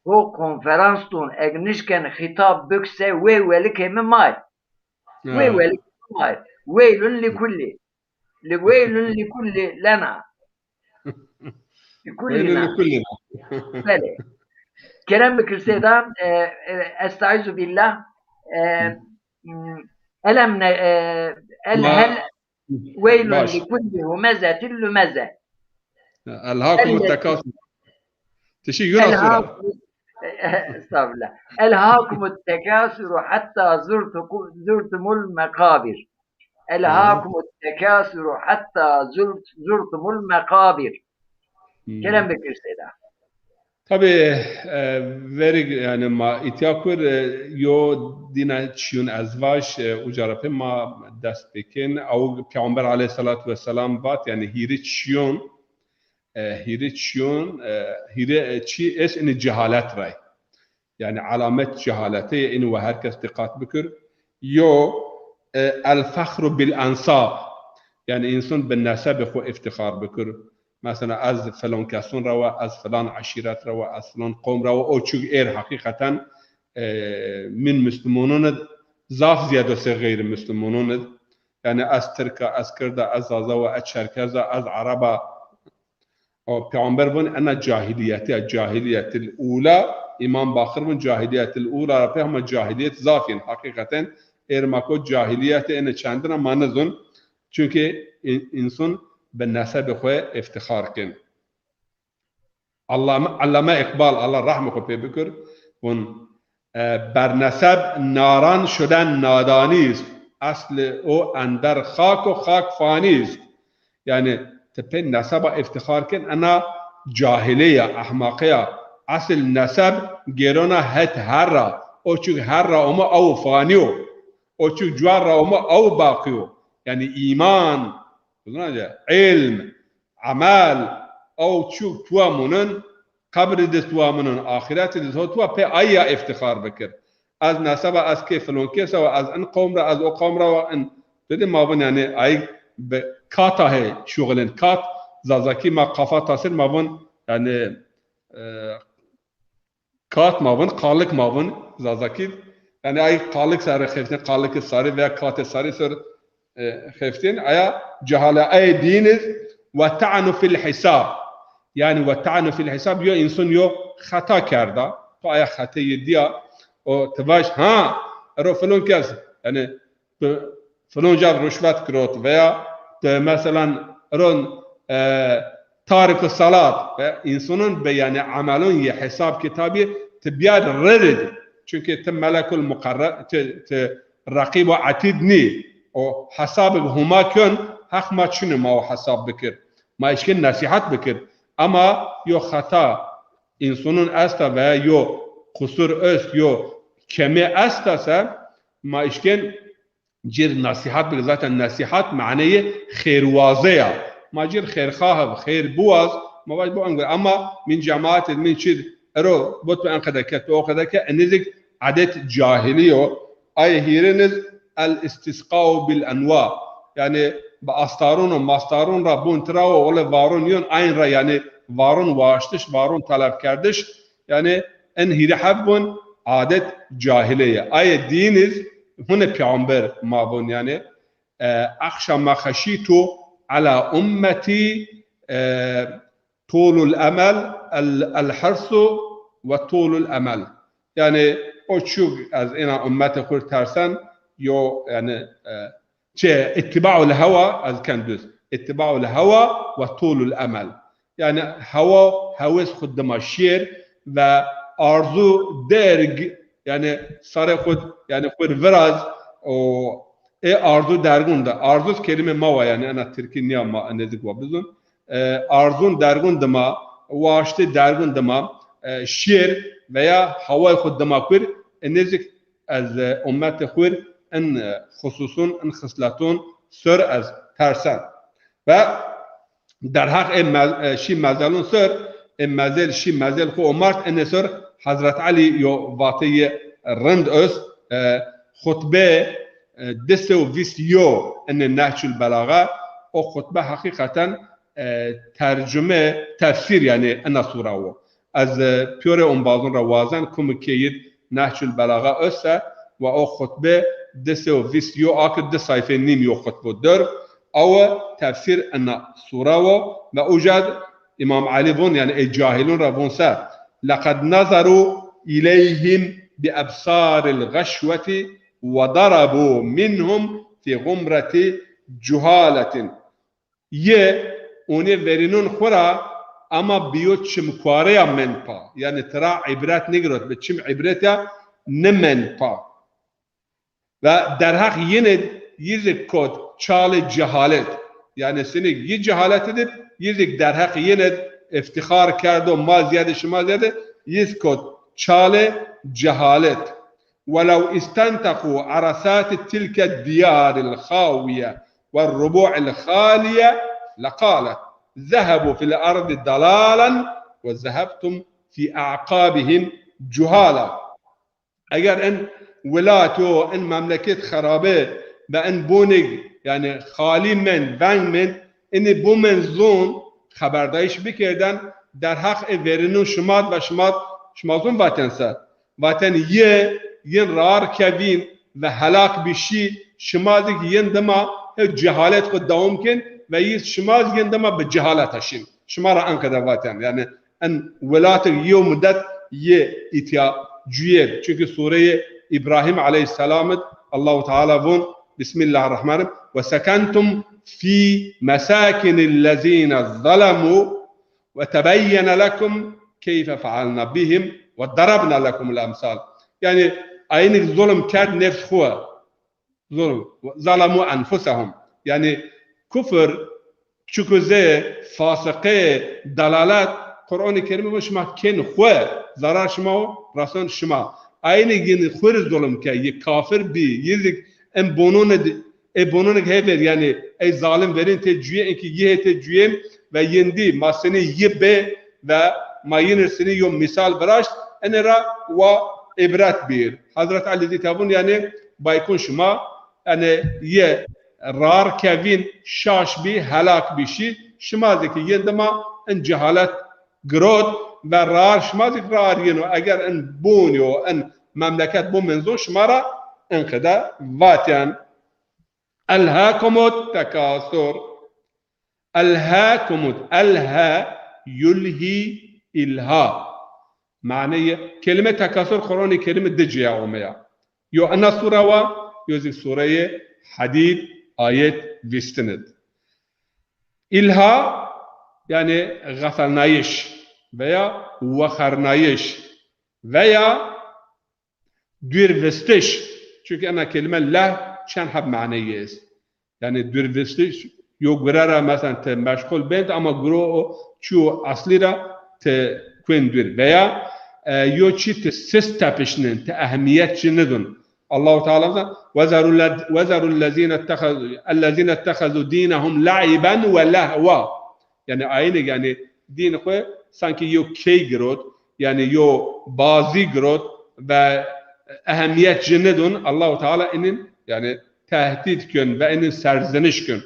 ho konferans dûn, eg nişken xîtab bik se, wê welikê mi may. Wê welikê mi may. Weylun li kullî. Li weylun li kullî lena. Li kullî na. Belê. Kerem bikir seyda, e, e, estaizu billah. E, m, elem ne, e, el hel weylun li kulli humezetin lumeze. Elhakumut tekasur. Tişî yura sura. Estağfirullah. Elhakumut tekasuru hatta zurtuku-, zurtumul mekabir. Elhakumut tekasuru hatta zurt-, zurtumul mekabir. Hmm. Kerem bikir seyda. Tabî, e, verî, yanî, ma îtya kur, e, yo dîna çîyûn ez vaj, e, uca ra pê ma dest pê kên. Ew Peyxamber aleyhisselatu vesselam vat, yanî, hîrê çîyûn, e, hîrê çîyûn, e, hîrê, e, çî est inî cehalet ra yê. Yanî, alamet cehaletê yê, inî wa her kes dîqat bikir. Yo, e, el fexru bil ensab. Yanî, însan bi nesebê xwu îftixar bikir. Mesela, ez filan kesun ra wa, ez filan eşîret ra wa, ez filan qom ra wa, o çug êr heqîqeten, e, min Muslimonun id zaf zîyado se xeyrî Muslimonun id. Yanî, ez Tirk a, ez Kird a, ez Zaza wa, ez Çerkez a, ez Ereb a. O Peyxamber vun ena cahiliyetî ya, cahiliyetil ula, Îmam Baqir vun cahiliyetil ula ra pê hema cahiliyet zaf yin. Heqîqeten êr ma ko cahiliyetê ene çendina ma nizun. Çunkî în-, însun bi nesebê xwu îftixar kên. Allame, Allame Îqbal, Allah rehmê xwu pê bikir, vun, e, ber neseb naran şuden nadani ist, eslê o ender xak o, xak fanî ist. Yanî ti pê neseba îftixar ken, ena cahilê ya, ehmaqê ya. Esil neseb gêrona het herra. O çuk herra omo, ew fanî yo. O çuk cuar ra omo, ew baqî yo. Yanî îman, îlm, emel, ew çuk tuwa munin, qebrî di tuwa munin, axîretî di tuwa, pê ay ya îftixar bikir. Ez neseba, ez kê filon kes a wa, ez in qom ra, ez o qom ra wa, in. Dedi ma vun, yanî, ay bi kata he şuxulin. Kat, Zazakî ma kafa tasir ma vun, yanî, e, kat ma vun, kalik ma vun, Zazakî. Yanî, ay kalik sere xeftên, kalik sarî veya katê sarî ser, e, xeftên, aya cehale, ay dîn iz ve ta'nu fil hisab. Yanî, ve ta'nu fil hisab, yo însan yo xeta kerda, to aya xeteyê dîya, o ti vaj, ha, ero filon kes, yanî, tu filon ca ruşvet girot veya tu meselan ron, e, tariku salat ve însanun be, yanî emelun yê hesab kitabî ti biyar reridi. Çunkî ti melekul muqerre-, ti, ti reqîb û etîd nî. O hesabik huma kön, heq ma çinî ma o hesab bikir. Ma îşkin nesîhat bikir. Ema yo xeta însanun esta veya yo qusur est, yo kemê esta se, ma îşkin cir nesîhat bikir. Zaten nesîhat maneyê xêrwaze ya. Ma cir xêrxah ib, xêr biwaz, ma vaj bo engure. Ema min cemaat id, min çî d, ero bot bi en qede ke, to o qede ke, enê zik edet cahilî yo. Ayê hîrin iz el istisqau bil enwa. Yanî bi astarun û mastarun ra bun tira wo, wele varun yon, ayn ra, yanî varun waştiş, varun talep kerdiş. Yanî en hîrê heb vun adet cahilê ye. Ayê dîn iz hune peyxamber ma vun, yanî, e, "Axşa ma xeşîtu ala ummetî, e, tulul emel, el, el hirsu ve tulul emel." Yanî o çug ez êna ummetê xwu tersen, yo, yanî, e, çi, ittibaul hewa, ez ken düz. Ittibaul hewa ve tulul emel. Yanî hewa, hewês xwu dima şêr ve arzu derg, yanî sarê xwu, yanî xwu viraz, o, ê arzu dergun de. Arzu kelîme ma wa, yanî ena tirkî nîya, ma nezik wa bizun. E, arzun dergun dima, waştê dergun dima, e, şêr veya heway xwu dima kur, e, nezik ez, e, ummetê xwu in, e, xususun, in xisletun sor ez tersen. Ve derheq ê me-, e, şî mezelun sor, ê mezel şî mezel xwu omart, inê sor Hezret Elî yo vateyê rind ost, e, xutbe, e, di sey û vîst yo inê Nehcul Belaxe, o xutbe heqîqeten, e, tercume, tefsîr, yanî ina sura wo. Ez, e, pîyorê ombazun ra wazen, kumî kê yid Nehcul Belaxe ost se, ve o xutbe di sey û vîst yo akir, di sayfê nîm yo xutbe der. Awe tefsîr ina sura wo ve uca d Îmam Elî vun, yanî ê cahilun ra vun se, "Leqed nazaru ileyhim bi ebsaril ğeşweti ve darabu minhum fi ğumreti cuhaletin." Yê onê verînun xwu ra, ama bi yo çimkuareya men pa. Yanî tira îbret nigirot, bi çim îbret ya nimen pa. Ve derheq yin id yi zî kot çalê cehalet. Yanî sinik yi cehalet id ib, yi zî derheq yin id, افتخار کرد و ما زیاده، شما زیاده، یز کت چاله جهالت. ولو استنطقوا عرصات تلك الديار الخاوية والربوع الخالية لقالت ذهبوا في الأرض ضلالا وذهبتم في أعقابهم جهالا. Eger in wilat û in memleket xerabe ve in bonig, yani xalî mend, veng mend, ini bûmen zon, xeberdayîş bikerden, derheq ê verînû şimad ve şimad, şima zon vaten se. Vaten yi, yin rar kevîn ve helak bî şî, şima zî ki yin dima hew cehalet xwu dewam kin ve yi şima zî yin dima bi cehalet heşîn. Şima ra enqede vaten. Yani en welatik yew mudet yê îtya cuyêr. Çünkü sureyê İbrahim aleyhisselam id Allahu Teala vun, Bismillahirrahmanirrahim. Ve sekentum fi mesakinillezine zalemu ve tebeyyene lekum keyfe fealna bihim ve darabna lekumul emsal. Yani aynik zulm kerd nefs xwu. Zulm. Zalemu enfusehum. Yani kufr, çukuze, fasiqe, dalalet, Qur'an-ı Kerim bu şima ken xwe, zarar şima o, rason şima. Aynı yin xwe zulm ke, yi kafir bi, yizik en bonone, e bonone hever, yani ey zalim verin te cüye, enki yi te cüye ve yindi, ma seni yi be ve ma yinir seni yo misal viraşt, ene ra wa ibret bir. Hazret Ali di tavun yani baykun şima, yani ye rar kevin şaş bi, helak bi şi, şima zî ki yendima in cehalet girot ve rar şima zî rar yeno. Eger in bun yo, in memleket bu menzo şima ra in qede vatyan. Elhakumut tekasur. Elhakumut, elha yulhi ilha. Maneyê kelime tekasur Qur'an-ı Kerim'e di caya omeya. Yo ena sura wa, yo zî sureyê Hadîd ayet vîstin id. İlha, yani xefelnayış veya wexernayış veya dûrvistiş. Çünkü ena kelime leh çend heb maneyî est. Yani dûrvistiş, yo gure ra mesela ti meşgul bent ama guro o çiyo asli ra ti kuen dûr. Veya e, yo çi ti sist tepişnin, ti ehmiyet çi nidun. Allahu Teala وذروا الذين اتخذوا الذين اتخذوا دينهم لعبا ولهوا. Yani aynı yani din xwe sanki yo key girot, yani yo bazî girot ve ehemmiyet ci nidun, Allahu Teala inin yani tehdit kön ve inin serzeniş kön.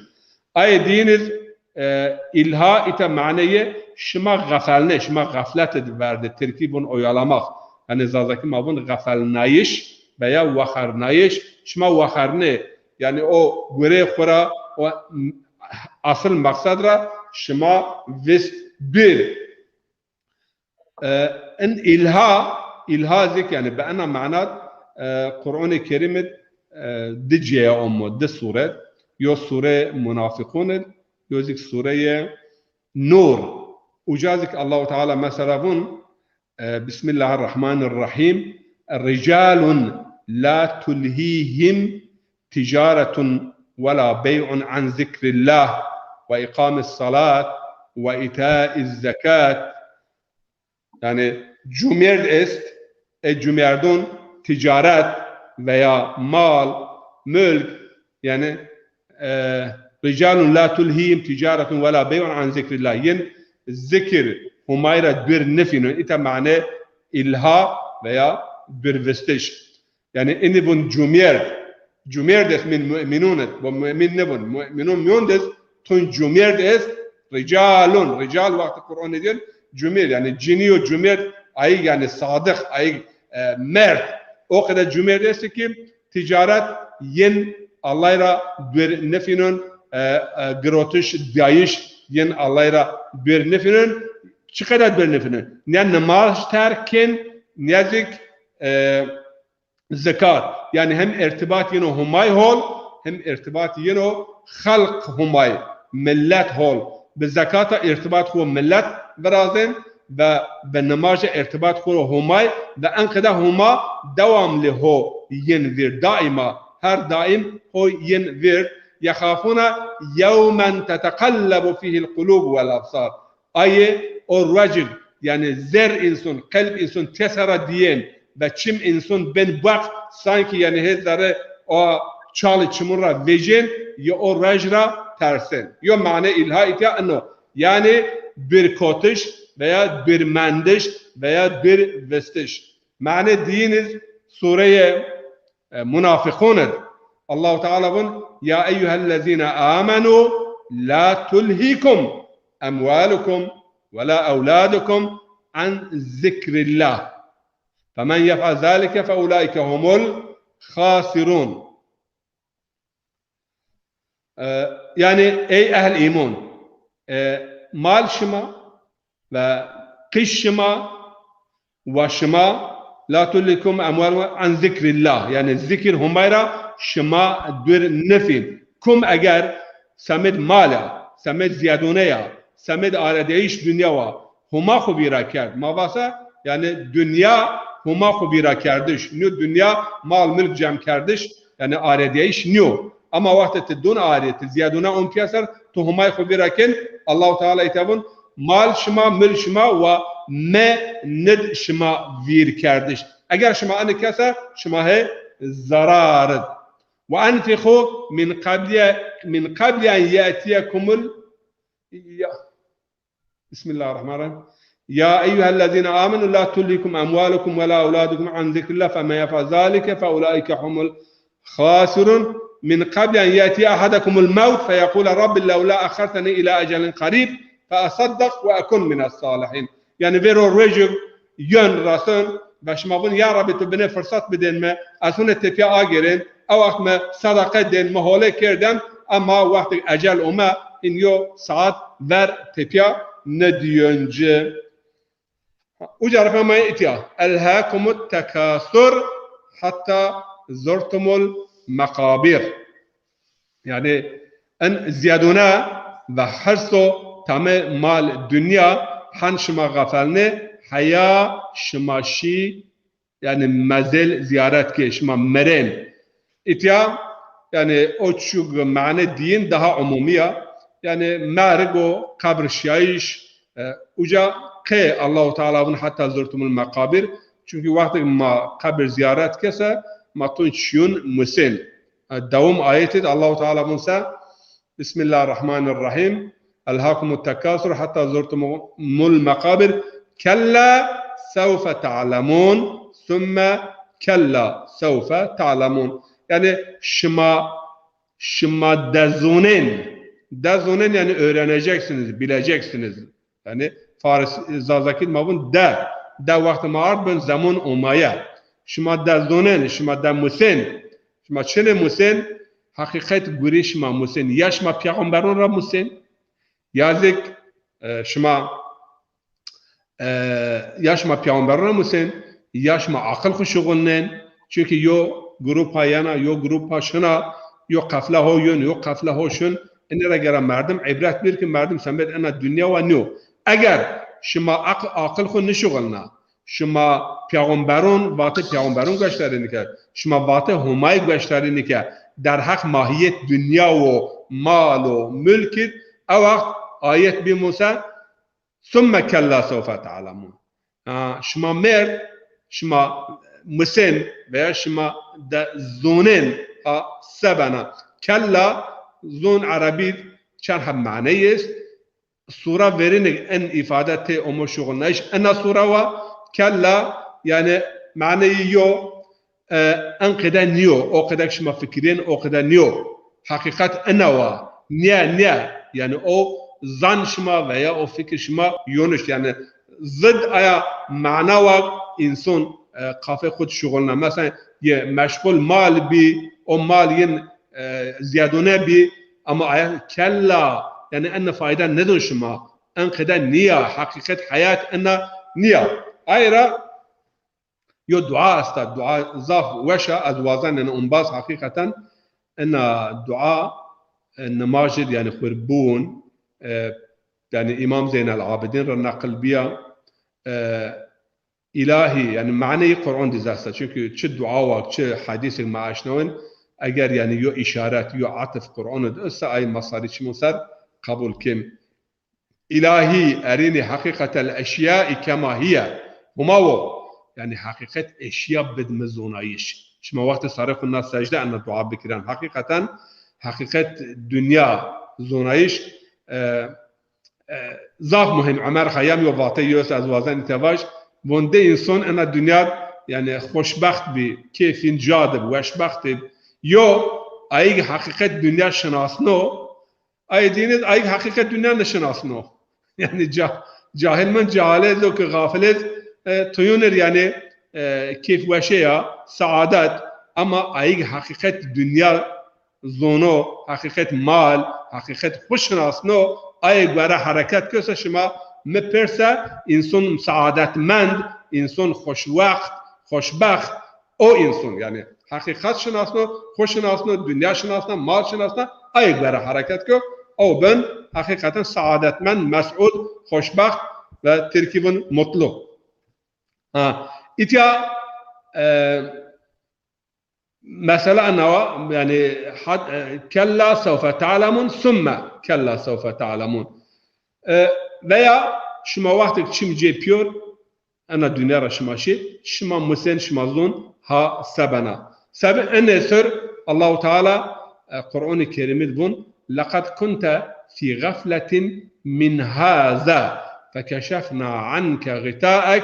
Ay dîniz e, ilha ite maneyê şima xefelne, şima xeflet id verde, Tirkî vun oyalamak. Yani Zazakî ma vun xefelnayış veya wexernayış, şima wexerne. Yani o gure xura, o asıl maksad ra şima vist bir. E, in ilha, ilha zik yani bi ena manat e, Qur'an-ı Kerim id e, di caya omo, di suret. Yo sure Munafiqun id, yo zik sureye Nur. Uca zik Allahu Teala mesela vun, e, Bismillahirrahmanirrahim. رجال لا تلهيهم تجارة ولا بيع عن ذكر الله وإقام الصلاة وإيتاء الزكاة. Yani cumêrd est, e cumêrdon ticaret veya mal, mülk, yani e, رجال لا تلهيهم تجارة ولا بيع عن ذكر الله. Yin zikir Humay ra dûr nifînon. Îta mane ilha veya dûrvistiş. Yani ini vun cumêrd. Cumêrd est min mu'minun et. Bu mu'min nibun. Mu'minun miyond est. Tun cumêrd est. Ricalun. Rical wextî Qur'an diyor. Cumêrd. Yani ciniyo cumêrd. Ayig yani sadık. Ayig e, mert. O kadar cumêrd est ki ticaret yin Allah ra dûr nifînon. E, e, girotiş, dayış yin Allah ra dûr nifînon. Çi kadar dûr nifînon? Ne nimaj terk kin, ne zik e, zekat. Yani hem irtibat yeno Humay hol, hem irtibat yeno xelq Humay, millet hol. Bi zekata irtibat xo millet virazen ve bi nimaja irtibat xo Humay ve enqede Huma devamlı ho yin vir daima, her daim ho yin vir. يخافون يوما تتقلب فيه القلوب والأبصار. Aye o ruecig, yanî zer înson, qelb înson tesa ra dîyên ve çim înson bên bueq, sankî yanî hê zerre o çalî çimun ra vecên, ya o ruec ra tersên. Yo mane îlha îtya ino. Yanî dûrkotiş veya dûrmendiş veya dûrvistiş. Mane dîyin iz sureyê, e, Munafiqun id. Allahu Teala vun, "Ya eyyuhellezîne amenu la tulhîkum emwalukum ve la ewladukum an zikrillah. Femen yef'al zalike fe ulaike humul khasirun." E, yanî ey ehl îmon, e, mal şima ve qiş şima, wa şima, la tulhîkum emwalukum an zikrillah, yanî zikir Homay ra şima dûr nifîn. Kum eger semêd mal a, semêd zîyadûne ya, semêd aredeyîş dinya wa, Homa xo vîra kerd. Ma vasa, yanî dinya Homa xo vîra kerdiş. Nîyo dinya mal milk cem kerdiş, yanî aredeyîş nîyo. Ama wextê ti dûn arê, ti zîyadûne on pîyeser, ti Homay xo vîra kên, Allahu Teala îta vun, mal şima, mil şima wa mi nid şima vîr kerdiş. Eger şima enî kesa, şima hê zerar id. Ve enfîqû min qabli, min qabli en ye'tiyekumul, ya, Bismillahirrahmanirrahîm. Ya eyyuhellezîne amenu la tulhîkum emwalukum ve la ewladukum an zikrillah femen yef'al zalike fe ulaike humul khasirun. Min qabli en ye'tiye ahadekumul mewt feyequle Rabbi lewla axxerteni ila ecelin qarîb fe esaddeq ve ekun mines salihîn. Yanî vêro ruecig yon rason ve şima vun, ya Rabbî, tu binê firsat bidên mi, ez hune tepya agêrên, ew wext mi sedaqe dên, mi hole kêrdem, ema wextêk ecel ome, hîn yo saet ver tepya nedîyon ci. Uca ra ma îtya. Elhâkumut tekasur hatta zurtumul mekabir. Yanî en zîyadûne ve hirso tamê mal dinya hen şima xefelnê, heya şima şî, yanî mezêl zîyaret kê, şima merên. Îtya, yanî o çug mane dîyin daha umumî ya. Yanî merg û qebr şiyayîş, e, uca qê Allahu Teala vun hatta zurtumul mekabir. Çunkî wextêk ma qebir zîyaret kese, ma tun çiyun musên. E, dewam ayetê de Allahu Teala vun se, Bismillahirrahmanirrahîm. Elhâkumut tekasur hatta zurtumul mekabir. Kella sewfe ta'lemûn. Sümme kella sewfe ta'lemûn. Yanî şima, şima dezonên. Dezonên yanî öğreneceksiniz, bileceksiniz. Yanî Faris, Zazakî ma vun de. De wextê ma ard bin zemon omaye. Şima dezonên, şima demusên. Şima çinê musên, heqîqet gurî şima musên. Ya şima peyxamberon ra musên, ya zîk, e, şima, e, ya şima peyxamberon ra musên, ya şima aqil xwu şuxulnên. Çunkî yo grupa yena, yo grupa şina, yo qefle ho yun, yo qefle ho şun. Inê ra gera merdim îbret bîr ki merdim semêd ena dinya wa nîyo. Eger şima aq-, aqil xwu nişuxulna, şima peyxamberon, vatê peyxamberon gueştarî nike. Şima vatê Homayî gueştarî nike. Derheq mahîyet dinya wo, mal o, mulk id, ew wext ayet bî Muse, "Summe kella sewfe ta'lemûn." Ha, şima mêrd, şima musên veya şima dezonên ha se bena. Kella zon erebî çend heb maneyî est. Sura verînî en îfade tê omo şuxulnayîş ena sura wa, kella, yanî maneyî yo, e, en qede nîyo, o qede ki şima fikirîyên, o qede nîyo. Heqîqet ena wa. Nîye, nîye. Yanî o zan şima veya o fikir şima yonişt. Yanî zid aya mana wa înson, e, qafê xwu di şuxulna. Mesela yê meşxul mal bî, o mal yin, e, zîyadûne bî, ama aya kella, yanî ene fayda nidon şima. En qede nîya, heqîqet heyat ena nîya. Ay ra yo dua esta, dua zaf weş a, ez wazen ena umbaz heqîqeten ena dua, e, nimajid, yanî xwir bûn, e, yanî Îmam Zeynel Abidîn ra neqil bîya, e, Îlahî, yanî maneyî Qur'an di zesta. Çunkî çi dua wa, çi hedîsêk ma eşnawên, eger yanî yo îşaret, yo etif Qur'an di esta, ay ma sarî çimon ser qebul kên. İlahi, erinî heqîqetel eşyai kema hiye. Huma wo. Yanî heqîqet eşya bid mi zonayîş. Şima wextê sarê xwu na secde ena dua bikiren. Heqîqeten heqîqet dinya zonayîş, e, e, zaf muhîm. Omer Xeyyam yo vatey yo est ez wazen îte vaj. Von de înson ena dinya, yanî xoşbext bî, kêfîn ca de bi, weşbext ib. Yo, ayîg heqîqet dinya şinasno, ayê dînî ayîg heqîqet dinya nişinasno. Yanî ca-, cahil min cehale ez o ki xafil ez, e, tuyunir yanî, e, keyf weşe ya, saadet, ama ayîg heqîqet dinya zono, heqîqet mal, heqîqet xwu şinasno, ayê gore hereket kese şima mi perse, înson saadetmend, înson xoşwext, xoşbext, o înson, yanî heqîqet şinasno, xwu şinasno, dinya şinasna, mal şinasna, ayê gore hereket ko, ew bin heqîqeten saadetmend, mes'ud, xoşbext ve tirkî vin mutlu. Ha, îtya, e, mesela ena wa, yanî had-, e, kella sewfe ta'lemun, summe kella sewfe ta'lemun. E, veya şima wextek çim cê piyor, ena dinya ra şima şî, şima musên, şima zon ha se bena. Sebe ene ser Allahu Teala, e, Qur'anê Kerîmî di vun, "Leqad kunte fî gafletin min haza, fekeşefna anke gıtaek,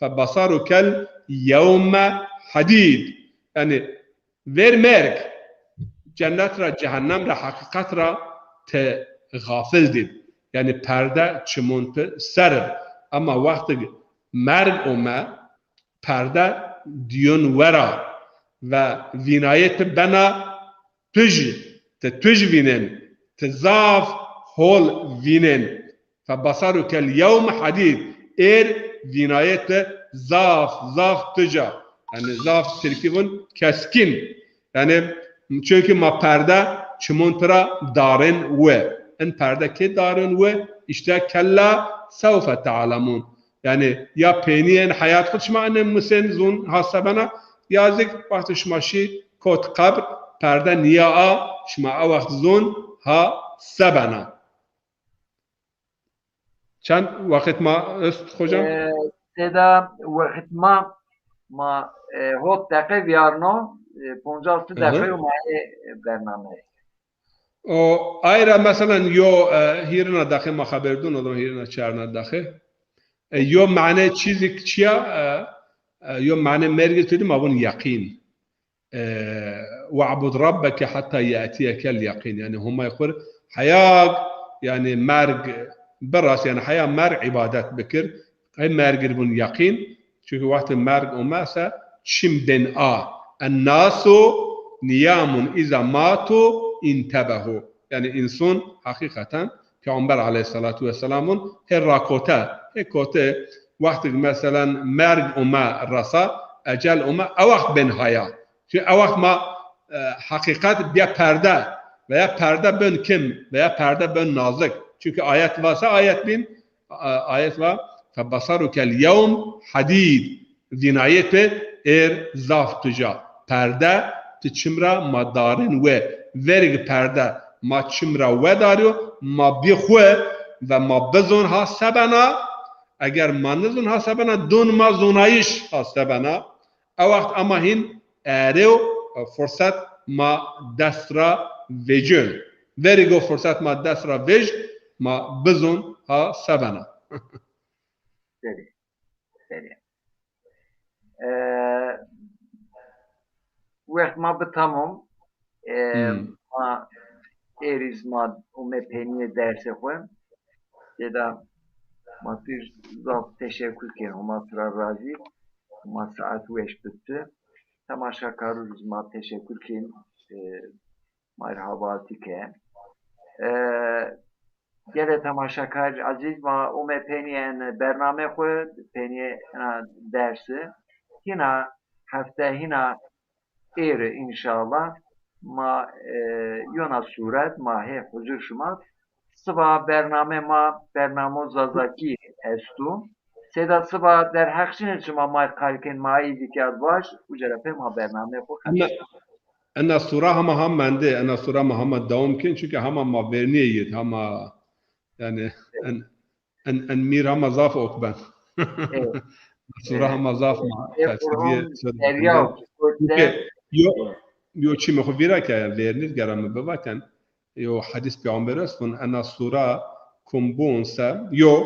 febasarukel yewme hadîd." Yanî ver merg, cennet ra, cehennem ra, heqîqet ra ti xafil dî. Yanî perde çimon ti ser ib. Ema wextig merg ome, perde diyon wera ve vînayê ti bena tuj, ti tuj vînen, ti zaf hol vînen. Febasarukel yewm hadîd. Êr vînayê ti zaf, zaf tuj a. Yanî zaf tirkî vun keskin. Yanî çunkî ma perde çimon ti ra darên we. In perde kê darên we? İşte kella sewfe ta'lemun. Yanî ya peynî en heyat xwu şima ene musên zon ha se bena, ya zik wextê şima şî kot qebr, perde nîya a, şima e wext zon ha se bena. Çend weqit ma est, hocam? E, Seyda, weqit ma, ma, e, hot deqe vîyarno, e, poncas deqe yo ma ê bernameyê. O ay ra meselen yo, e, hîrina deqe ma xeber dun, o zaman hîrina çarna deqe. E, yo mane çîzik çiya, e, e, yo mane mergî tu dî ma vun yeqîn. E, "Ve'bud rabbeke hatta ye'tiyekel yeqîn." Yanî Homay xwu r heyag, yanî merg biras, yanî heya merg îbadet bikir. Hey merg ir vun yeqîn. Çunkî wextê merg ome se çim bên a. "Ennasu niyamun iza matu intabehu." Yanî înson heqîqeten Peyxamber aleyhissalatu vesselam vun hê rakote, hê kote wextig meselen merg ome resa, ecel ome, e wext bên haya. Çunkî e wext ma, e, heqîqet bîya perde veya perde bên kim veya perde bên nazik. Çunkî ayet vase ayet bîn, e, ayet va, "Febasarukel yewm hadîd." Vînayê ti êr zaf tuj a. Perde ti çim ra ma darên we. Verg perde ma çim ra wedarîyo, ma bî xwu ve ma bizon ha se bena. Eger ma nizon ha se bena, don ma zonayîş ha se bena. E wext ema hîn erê û furset ma dest ra vecîyo. Verî go furset ma dest ra vej, ma bizon ha se bena. Serê, serê. E, wext ma bi tamam. E, Hmm. Ma êrîz ma ome penîyê dersê xwu. Seyda, ma tu zaf teşekkür kên, Homa tu ra razî. Ma saet weş bi tu. Temaşekarû rî zî ma teşekkür kên, e, ma rê hevaltî ke. E, gelê temaşekarî ezîz, ma ome penîyê en bernamê xwu, penîyê ena dersi. Hîna hefte, hîna êrî înşallah ma, e, yona sûret ma hê huzur şima. Siba bername ma, bernamo Zazakî esto. Seyda, siba derheq çinê şima ma qal kên, ma ey zî kerd baş, uca ra pê ma bername xwu. Ena, ena sura hema ha mende, ena sura ma hema dewam kên, çunke hema ma vernîye yid, hema, yanî, en, en, en mîr hema zaf ok ben. Sura hema zaf ma tersîdîye. Yo, yo çî mi xo vîra ke vernîr, gera mi bivaten. Yo hedîs peyxamber est vun, ena sura kum bun se, yo,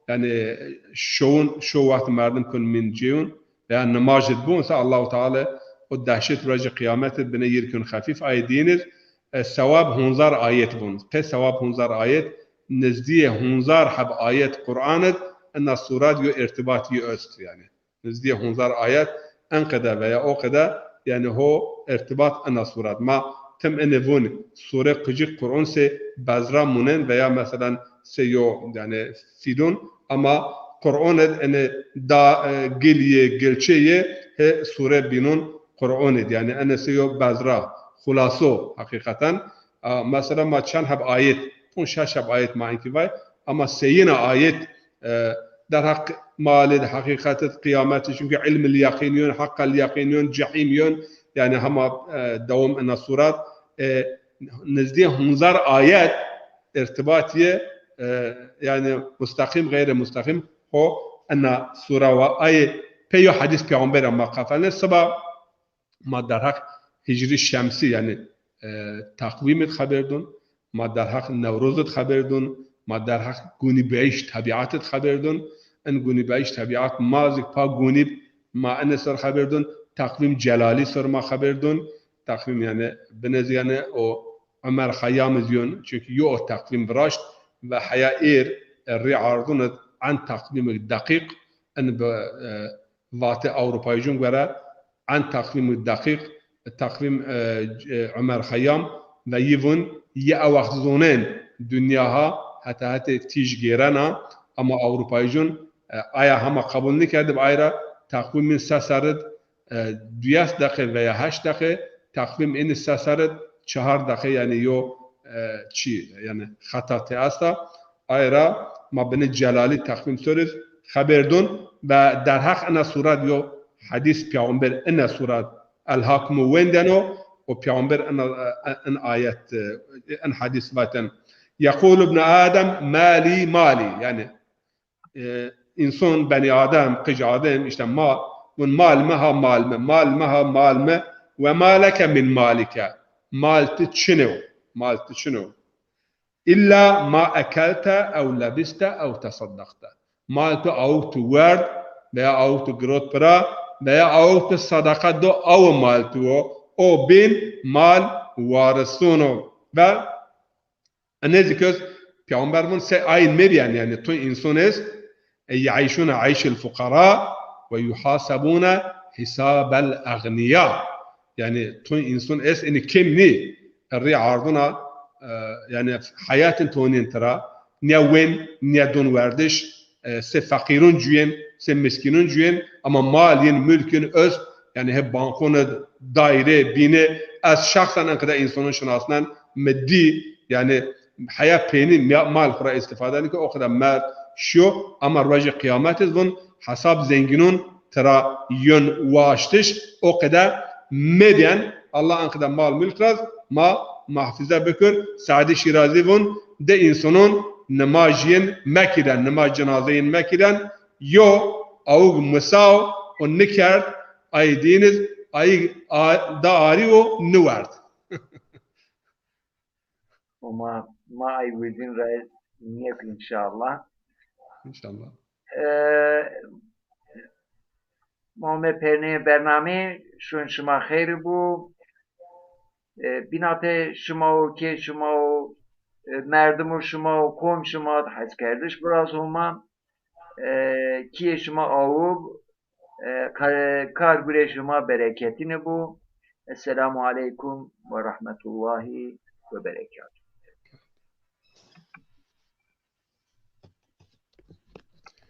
yanî şowun, şo wext merdim kun min ceyun, veya nimaj id bun se, Allahu Teala o dehşet rojê qîyamet id bine yir kun xefîf, ayê dînir, e, sewab hunzar ayet vun. Qe sewab hunzar ayet, nizdîyê hunzar heb ayet Quran id, ena surat yo irtibat yi est yanî. Nizdîyê hunzar ayet, en qede veya o qede, yanî ho irtibat ena surat. Ma tim ini vun, sure qucik Qur'un se bezra munen veya meselen se yo, yanî fîdun, ama Qur'un id ini da, e, gil yê, gilçe yê, he sure bînun Qur'un id. Yanî ene se yo bezra, xulaso heqîqeten. A, mesela ma çend heb ayet, pûnc şeş heb ayet ma enkî vay, ama seyina ayet, e, derheq mal id, heqîqet id, qîyamet id, çunkî ilm el yaqîn yon, heq el yaqîn yon, cehîm yon, yanî hema, e, dewam ena surat, e, nizdî hunzar ayet irtibat yê, e, yanî musteqîm, xeyrê musteqîm ho ena sura wa. Ayê pê yo hedîs peyxamber ma qefelne, siba ma derheq hicrî şemsî, yanî, e, teqwîm id xeber dun, ma derheq Newroz id xeber dun, ma derheq gunîbeyîş tebîat id xeber dun. In gunîbeyîş tebîat ma zî pa gunîb ma ine ser xeber dun, teqwîm celalî ser ma xeber dun. Teqwîm yanî binez yanî o Omer Xeyyam iz yon, çunkî yo o teqwîm viraşt ve heya êr, e, rî ardun id en teqwîmik deqîq in bi, e, vatê Ewropayîcûn gore en teqwîmik deqîq, teqwîm, e, e, Omer Xeyyam ve yi vun, yi ew wext zonên dinya ha heta hetê tîj gêrena, ama Ewropayîcûn, e, aya hema qebul nêkerdib, ay ra teqwîmîn se ser id, e, duyes deqe veya heşt deqe, teqwîm înî se ser id çehar deqe, yanî yo, e, çî, yanî xeta tê esta. Ay ra ma binê celalî teqwîm ser iz xeber dun ve derheq ina suret yo hedîs peyxamber ina suret elhakumu wendeno û peyxamber ina, e, in ayet, e, in hedîs vaten. Yeqûl ibn Adem malî malî, yanî e, însan, benî Adem, qij Adem, îşte ma, vun mal mi ha mal mi, mal mi ha mal mi, we ma leke min malike, mal ti çin o, mal ti çin o. Îlla ma ekelte ew lebiste ew teseddaqte. Mal tu awik tu werd, veya awik tu girot pira, veya awik tu sedeqa do, aw mal tu o, o bin mal warisun o. Ve Ene zî kes peyxamber vun se ayin mebîyen, yanî tu însan est, e, yeîşûne eyşel fuqara ve yuhasebûne hisabel egnîya. Yanî tu însan est, inî kêm nî, rî arduna, e, yanî heyatin tonîn tira, nîya wen, nîya don werdiş, e, se feqîrun cuyên, se miskînun cuyên, ama mal yin, mulk yin, öz, yanî he bankon id, daîre, bîne, ez şexsen en qede însanun şinasnen, mi dî, yanî heya peynî ma-, mal xwu ra îstîfade nike, o qede merd şiyo, ama rojê qîyamet iz vun hesab zengînun tira yon waştiş, o qede mebîyen, Allah en qede mal mulk ra iz ma muhafeze bikir. Seadî Şîrazî vun, di însanun nimaj yin mekîden, nimaj cinazeyên mekîden, yo awig misaw û nikerd, ay dîn iz, ay a-, da arî û niwerd. Homa ma ay wirdîn ra niyek înşallah. Înşallah. E, ma ome pernê bernamê, şûn şima xeyr bu. E, bînatê şima û kê şima û, e, merdim û şima û kom şima di heskerdiş viraz Homa. E, kîyê şima awib, e, ka-, kar gurê şima bereketîne bu. Esselamu aleykum ve rahmetullahi ve berekatuhu.